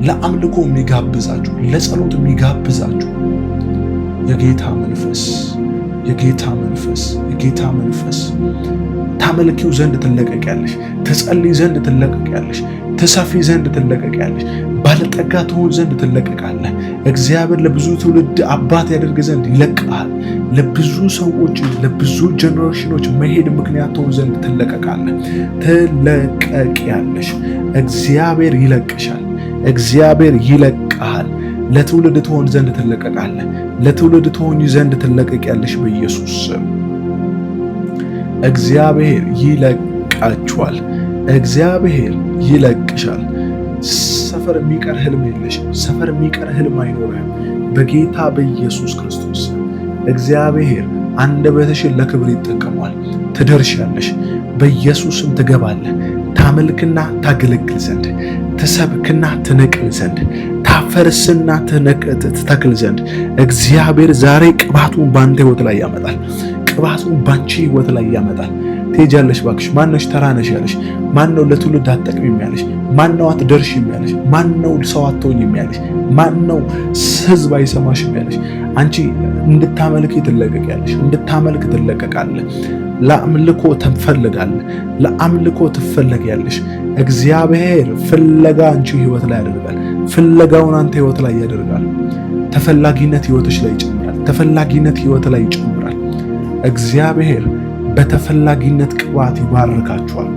ለአምልኮ የሚጋብዛችሁ ለጸሎት የሚጋብዛችሁ የጌታ መንፈስ የጌታ መንፈስ የጌታ መንፈስ ታመልኪው ዘንድ ትለቀቂያለሽ። ትጸልይ ዘንድ ትለቀቂያለሽ። ትሰፊ ዘንድ ትለቀቂያለሽ። ባለጠጋ ትሆን ዘንድ ትለቀቃለህ። እግዚአብሔር ለብዙ ትውልድ አባት ያደርግ ዘንድ ይለቅሃል። ለብዙ ሰዎች፣ ለብዙ ጀኔሬሽኖች መሄድ ምክንያት ትሆን ዘንድ ትለቀቃለህ፣ ትለቀቂያለሽ። እግዚአብሔር ይለቅሻል። እግዚአብሔር ይለቅሃል። ለትውልድ ትሆን ዘንድ ትለቀቃለህ። ለትውልድ ትሆኝ ዘንድ ትለቀቂያለሽ በኢየሱስ ስም። እግዚአብሔር ይለቃችኋል። እግዚአብሔር ይለቅሻል። ሰፈር የሚቀር ህልም የለሽም። ሰፈር የሚቀር ህልም አይኖርህም። በጌታ በኢየሱስ ክርስቶስ እግዚአብሔር አንደበትሽን ለክብር ይጠቀመዋል። ትደርሻለሽ። በኢየሱስም ትገባለህ። ታመልክና ታገለግል ዘንድ፣ ትሰብክና ትነቅል ዘንድ፣ ታፈርስና ትተክል ዘንድ እግዚአብሔር ዛሬ ቅባቱን ባንተ ህይወት ላይ ያመጣል። ቅባቱን ባንቺ ህይወት ላይ ያመጣል። ትሄጃለሽ። እባክሽ ማነሽ ተራነሽ ያለሽ ማነው? ለትውልድ አትጠቅሚም ያለሽ ማነው? አትደርሽም ያለሽ ማነው? ሰው አትሆኝም ያለሽ ማነው? ህዝብ አይሰማሽም ያለሽ አንቺ እንድታመልክ ትለቀቂያለሽ። እንድታመልክ ትለቀቃለህ። ለአምልኮ ትፈልጋለህ። ለአምልኮ ትፈለጊያለሽ። እግዚአብሔር ፍለጋ አንቺ ህይወት ላይ ያደርጋል። ፍለጋውን አንተ ህይወት ላይ ያደርጋል። ተፈላጊነት ህይወትሽ ላይ ይጨምራል። ተፈላጊነት ህይወት ላይ ይጨምራል። እግዚአብሔር በተፈላጊነት ቅባት ይባርካችኋል፣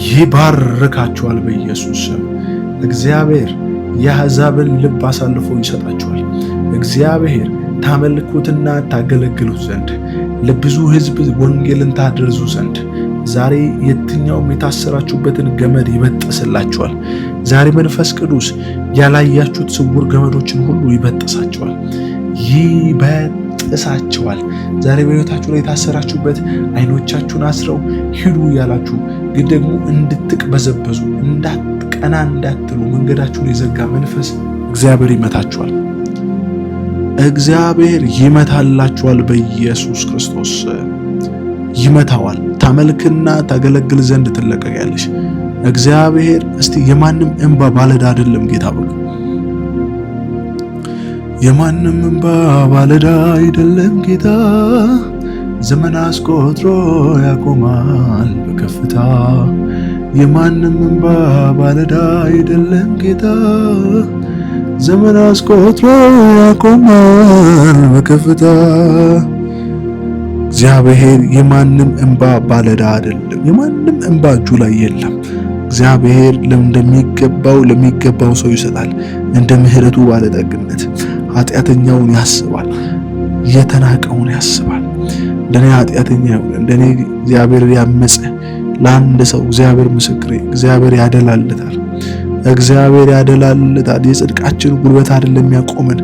ይባርካችኋል በኢየሱስ ስም። እግዚአብሔር የአሕዛብን ልብ አሳልፎ ይሰጣችኋል። እግዚአብሔር ታመልኩትና ታገለግሉት ዘንድ፣ ለብዙ ሕዝብ ወንጌልን ታደርሱ ዘንድ ዛሬ የትኛውም የታሰራችሁበትን ገመድ ይበጥስላችኋል። ዛሬ መንፈስ ቅዱስ ያላያችሁት ስውር ገመዶችን ሁሉ ይበጥሳቸዋል፣ ይበጥሳቸዋል። ዛሬ በሕይወታችሁ ላይ የታሰራችሁበት አይኖቻችሁን አስረው ሂዱ ያላችሁ ግን ደግሞ እንድትቅበዘበዙ፣ እንዳትቀና እንዳትሉ መንገዳችሁን የዘጋ መንፈስ እግዚአብሔር ይመታችኋል። እግዚአብሔር ይመታላችኋል። በኢየሱስ ክርስቶስ ይመታዋል። ታመልክና ታገለግል ዘንድ ትለቀቂያለሽ። እግዚአብሔር እስቲ የማንም እንባ ባለዕዳ አይደለም ጌታ ብሎ፣ የማንም እንባ ባለዕዳ አይደለም ጌታ፣ ዘመን አስቆጥሮ ያቆማል በከፍታ። የማንም እንባ ባለዕዳ አይደለም ጌታ፣ ዘመን አስቆጥሮ ያቆማል በከፍታ። እግዚአብሔር የማንም እንባ ባለዕዳ አይደለም። የማንም እንባ እጁ ላይ የለም። እግዚአብሔር እንደሚገባው ለሚገባው ሰው ይሰጣል። እንደ ምሕረቱ ባለጠግነት ኃጢአተኛውን ያስባል፣ የተናቀውን ያስባል። እንደኔ ኃጢአተኛ የሆነ፣ እንደኔ እግዚአብሔር ያመፀ ለአንድ ሰው እግዚአብሔር ምስክሬ፣ እግዚአብሔር ያደላልታል። እግዚአብሔር ያደላልታል። የጽድቃችን ጉልበት አይደለም ያቆመን፣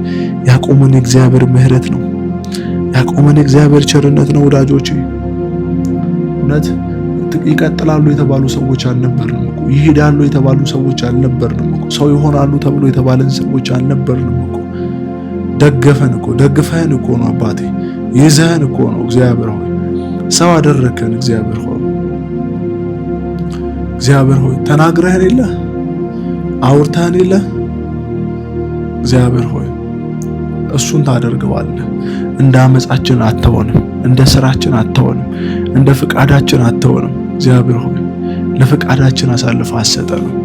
ያቆመን የእግዚአብሔር ምሕረት ነው። ያቆመን የእግዚአብሔር ቸርነት ነው። ወዳጆቼ፣ እውነት ይቀጥላሉ የተባሉ ሰዎች አልነበርንም እኮ። ይሄዳሉ የተባሉ ሰዎች አልነበርንም እኮ። ሰው ይሆናሉ ተብሎ የተባለን ሰዎች አልነበርንም እኮ። ደገፈን እኮ፣ ደግፈህን እኮ ነው አባቴ፣ ይዘህን እኮ ነው እግዚአብሔር ሆይ፣ ሰው አደረከን እግዚአብሔር ሆይ። እግዚአብሔር ሆይ፣ ተናግረህን የለ፣ አውርተህን የለ፣ እግዚአብሔር ሆይ፣ እሱን ታደርገዋለህ። እንደ አመጻችን አትሆንም፣ እንደ ስራችን አትሆንም፣ እንደ ፍቃዳችን አትሆንም። እግዚአብሔር ሆይ፣ ለፍቃዳችን አሳልፈህ አትሰጠንም፣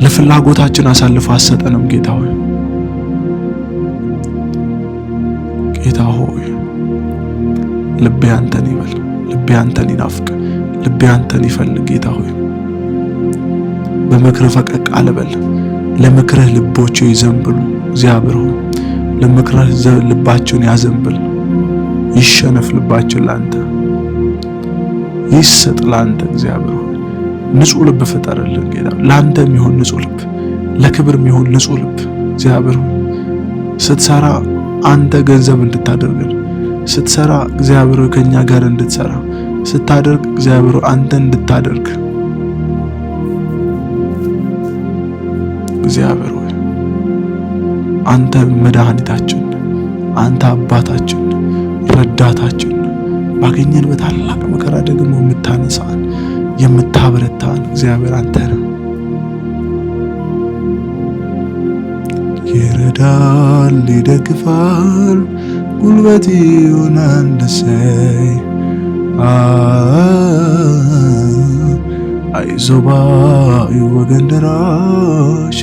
ለፍላጎታችን አሳልፈህ አትሰጠንም። ጌታ ሆይ፣ ጌታ ሆይ፣ ልቤ አንተን ይበል፣ ልቤ አንተን ይናፍቅ፣ ልቤ አንተን ይፈልግ። ጌታ ሆይ፣ በምክርህ ፈቀቅ አልበል፣ ለምክርህ ልቦቼ ይዘንብሉ። እግዚአብሔር ሆይ፣ ለምክርህ ልባቸውን ያዘንብል፣ ይሸነፍ ልባችን ላንተ ይሰጥ ላንተ። እግዚአብሔር ሆይ፣ ንጹህ ልብ ፍጠርልን ጌታ፣ ላንተ የሚሆን ንጹህ ልብ፣ ለክብር የሚሆን ንጹህ ልብ። እግዚአብሔር ሆይ፣ ስትሰራ አንተ ገንዘብ እንድታደርገን፣ ስትሰራ እግዚአብሔር ሆይ ከኛ ጋር እንድትሰራ፣ ስታደርግ እግዚአብሔር ሆይ አንተ እንድታደርግ፣ እግዚአብሔር ሆይ፣ አንተ መድኃኒታችን፣ አንተ አባታችን፣ ረዳታችን፣ ባገኘን በታላቅ መከራ ደግሞ የምታነሳን፣ የምታበረታን እግዚአብሔር አንተ ነህ። ይረዳል፣ ይደግፋል፣ ጉልበት ይሆናል እሰይ፣ አይዞህ ባዩ ወገን ደራሽ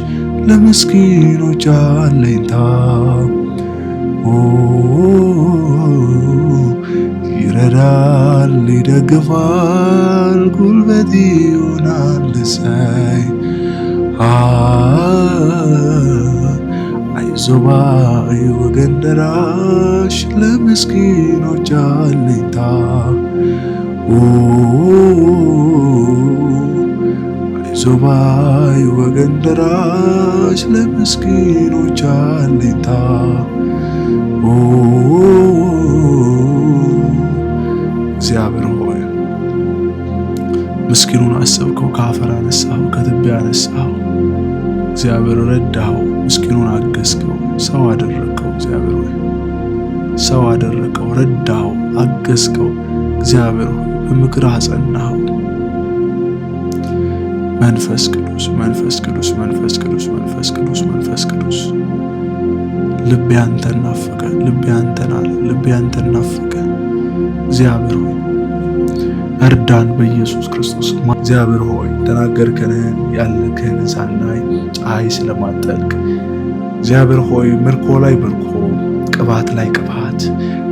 ለምስኪኖች አለኝታ። ይረዳል፣ ይደግፋል፣ ጉልበት ይሆናል እሰይ። አይዞህ ባይ ወገን ደራሽ ለምስኪኖች አለኝታ። አይዞህ ባይ ወገን ደራሽ ለምስኪኖች አለኝታ። እግዚአብሔር ሆይ ምስኪኑን አሰብከው፣ ከአፈር አነሳኸው፣ ከትቢያ አነሳኸው። እግዚአብሔር ረዳኸው፣ ምስኪኑን አገዝከው፣ ሰው አደረግከው። እግዚአብሔር ሆይ ሰው አደረግከው፣ ረዳኸው፣ አገዝከው። እግዚአብሔር ሆይ በምክር አጸናኸው። መንፈስ ቅዱስ፣ መንፈስ ቅዱስ፣ መንፈስ ቅዱስ፣ መንፈስ ቅዱስ፣ መንፈስ ቅዱስ፣ ልቤ አንተን ናፈቀ፣ ልቤ አንተን አለ፣ ልቤ አንተን ናፈቀ። እግዚአብሔር ሆይ እርዳን በኢየሱስ ክርስቶስ። እግዚአብሔር ሆይ ተናገርከንን ያልክህን ሳናይ ፀሐይ ስለማጠልቅ እግዚአብሔር ሆይ ምርኮ ላይ ምርኮ፣ ቅባት ላይ ቅባት፣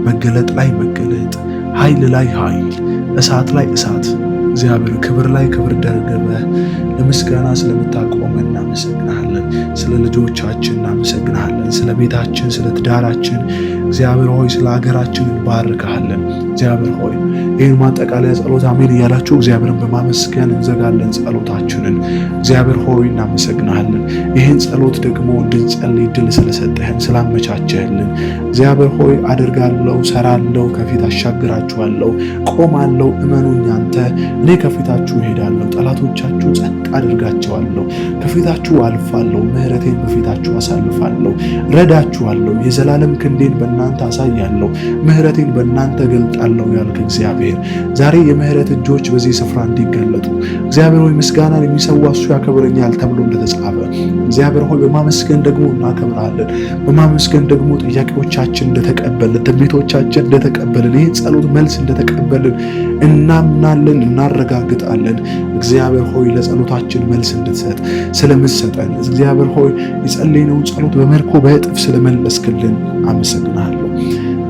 መገለጥ ላይ መገለጥ፣ ኃይል ላይ ኃይል፣ እሳት ላይ እሳት፣ እግዚአብሔር ክብር ላይ ክብር ደርበህ ለምስጋና ስለምታቆመን እናመሰግናለን። ስለ ልጆቻችን እናመሰግናለን። ስለ ቤታችን፣ ስለ ትዳራችን እግዚአብሔር ሆይ ስለ ሀገራችን እንባርካለን። እግዚአብሔር ሆይ ይህን ማጠቃለያ ጸሎት አሜን እያላችሁ እግዚአብሔርን በማመስገን እንዘጋለን ጸሎታችንን። እግዚአብሔር ሆይ እናመሰግናለን። ይህን ጸሎት ደግሞ እንድንጸልይ ድል ስለሰጠህን ስላመቻቸህልን እግዚአብሔር ሆይ አደርጋለሁ፣ ሰራለሁ፣ ከፊት አሻግራችኋለሁ፣ ቆማለሁ፣ እመኑኝ አንተ እኔ ከፊታችሁ እሄዳለሁ፣ ጠላቶቻችሁ ጸጥ አድርጋቸዋለሁ፣ ከፊታችሁ አልፋለሁ፣ ምሕረቴን በፊታችሁ አሳልፋለሁ፣ ረዳችኋለሁ፣ የዘላለም ክንዴን በእናንተ አሳያለሁ፣ ምሕረቴን በእናንተ ገልጣለሁ ያልክ እግዚአብሔር ዛሬ የምሕረት እጆች በዚህ ስፍራ እንዲገለጡ እግዚአብሔር ሆይ ምስጋናን የሚሰዋ እሱ ያከብረኛል ተብሎ እንደተጻፈ እግዚአብሔር ሆይ በማመስገን ደግሞ እናከብራለን። በማመስገን ደግሞ ጥያቄዎቻችን እንደተቀበልን፣ ትንቢቶቻችን እንደተቀበልን፣ ይህን ጸሎት መልስ እንደተቀበልን እናምናለን፣ እናረጋግጣለን። እግዚአብሔር ሆይ ለጸሎታችን መልስ እንድትሰጥ ስለምትሰጠን እግዚአብሔር ሆይ የጸለይነውን ጸሎት በመልኮ በእጥፍ ስለመለስክልን አመሰግናለሁ።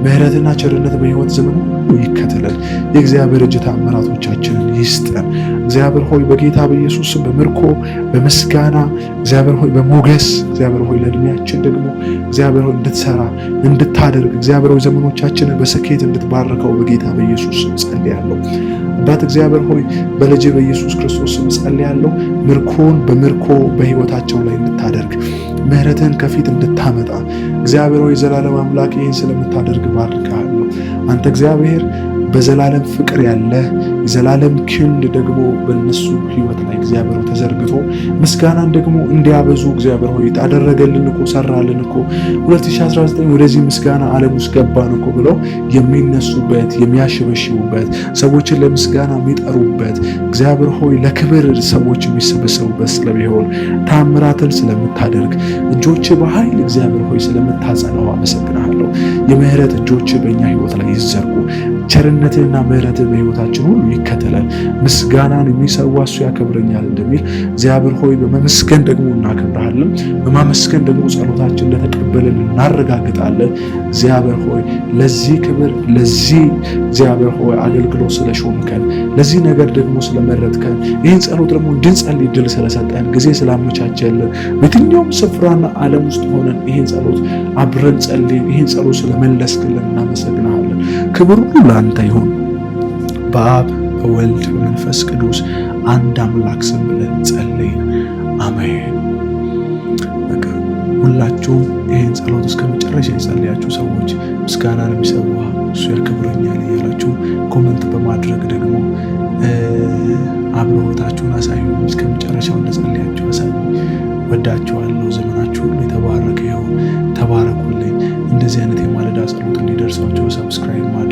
ምሕረትና ቸርነት በሕይወት ዘመን ሁሉ ይከተለን። የእግዚአብሔር እጅ ተአምራቶቻችንን ይስጠን። እግዚአብሔር ሆይ በጌታ በኢየሱስ በምርኮ በምስጋና እግዚአብሔር ሆይ በሞገስ እግዚአብሔር ሆይ ለእድሜያችን ደግሞ እግዚአብሔር ሆይ እንድትሰራ እንድታደርግ እግዚአብሔር ሆይ ዘመኖቻችንን በስኬት እንድትባርከው በጌታ በኢየሱስ ስም ጸልያለሁ። አባት እግዚአብሔር ሆይ በልጅ በኢየሱስ ክርስቶስ ስም ጸልያለሁ። ምርኮን በምርኮ በሕይወታቸው ላይ እንድታደርግ ምሕረትን ከፊት እንድታመጣ እግዚአብሔር ሆይ ዘላለም አምላክ ይህን ስለምታደርግ ባርካለሁ። አንተ እግዚአብሔር በዘላለም ፍቅር ያለ የዘላለም ክንድ ደግሞ በእነሱ ሕይወት ላይ እግዚአብሔር ተዘርግቶ ምስጋናን ደግሞ እንዲያበዙ እግዚአብሔር ሆይ ታደረገልን እኮ ሰራልን እኮ 2019 ወደዚህ ምስጋና ዓለም ውስጥ ገባን እኮ ብለው የሚነሱበት የሚያሸበሽቡበት ሰዎችን ለምስጋና የሚጠሩበት እግዚአብሔር ሆይ ለክብር ሰዎች የሚሰበሰቡበት ስለሚሆን ታምራትን ስለምታደርግ እጆች በኃይል እግዚአብሔር ሆይ ስለምታጸናው አመሰግናለሁ። የምህረት እጆች በእኛ ሕይወት ላይ ይዘርጉ። ቸርነትንና ምሕረትህ በሕይወታችን ሁሉ ይከተላል። ምስጋናን የሚሰዋ እሱ ያከብረኛል እንደሚል እግዚአብሔር ሆይ በመመስገን ደግሞ እናከብርሃለን። በማመስገን ደግሞ ጸሎታችን እንደተቀበልን እናረጋግጣለን። እግዚአብሔር ሆይ ለዚህ ክብር ለዚህ እግዚአብሔር ሆይ አገልግሎት ስለሾምከን፣ ለዚህ ነገር ደግሞ ስለመረጥከን፣ ይህን ጸሎት ደግሞ እንድንጸልይ ድል ስለሰጠን፣ ጊዜ ስላመቻቸልን፣ በየትኛውም ስፍራና ዓለም ውስጥ ሆነን ይህን ጸሎት አብረን ጸልይን፣ ይህን ጸሎት ስለመለስክልን እናመሰግናለን። ክብር ሁሉ ለአንተ ይሁን። በአብ በወልድ በመንፈስ ቅዱስ አንድ አምላክ ስም ብለን ጸልይን፣ አሜን። በቃ ሁላችሁም ይህን ጸሎት እስከ መጨረሻ የጸለያችሁ ሰዎች ምስጋናን የሚሰዋ እሱ ያከብረኛል እያላችሁ comment በማድረግ ደግሞ አብሮታችሁን አሳዩ። እስከ መጨረሻው እንደጸለያችሁ አሳዩ። ወዳችኋለሁ። ዘመናችሁ ሁሉ የተባረከ ይሁን። ተባረኩልኝ። እንደዚህ አይነት የማለዳ ጸሎት እንዲደርሳችሁ subscribe ማድረግ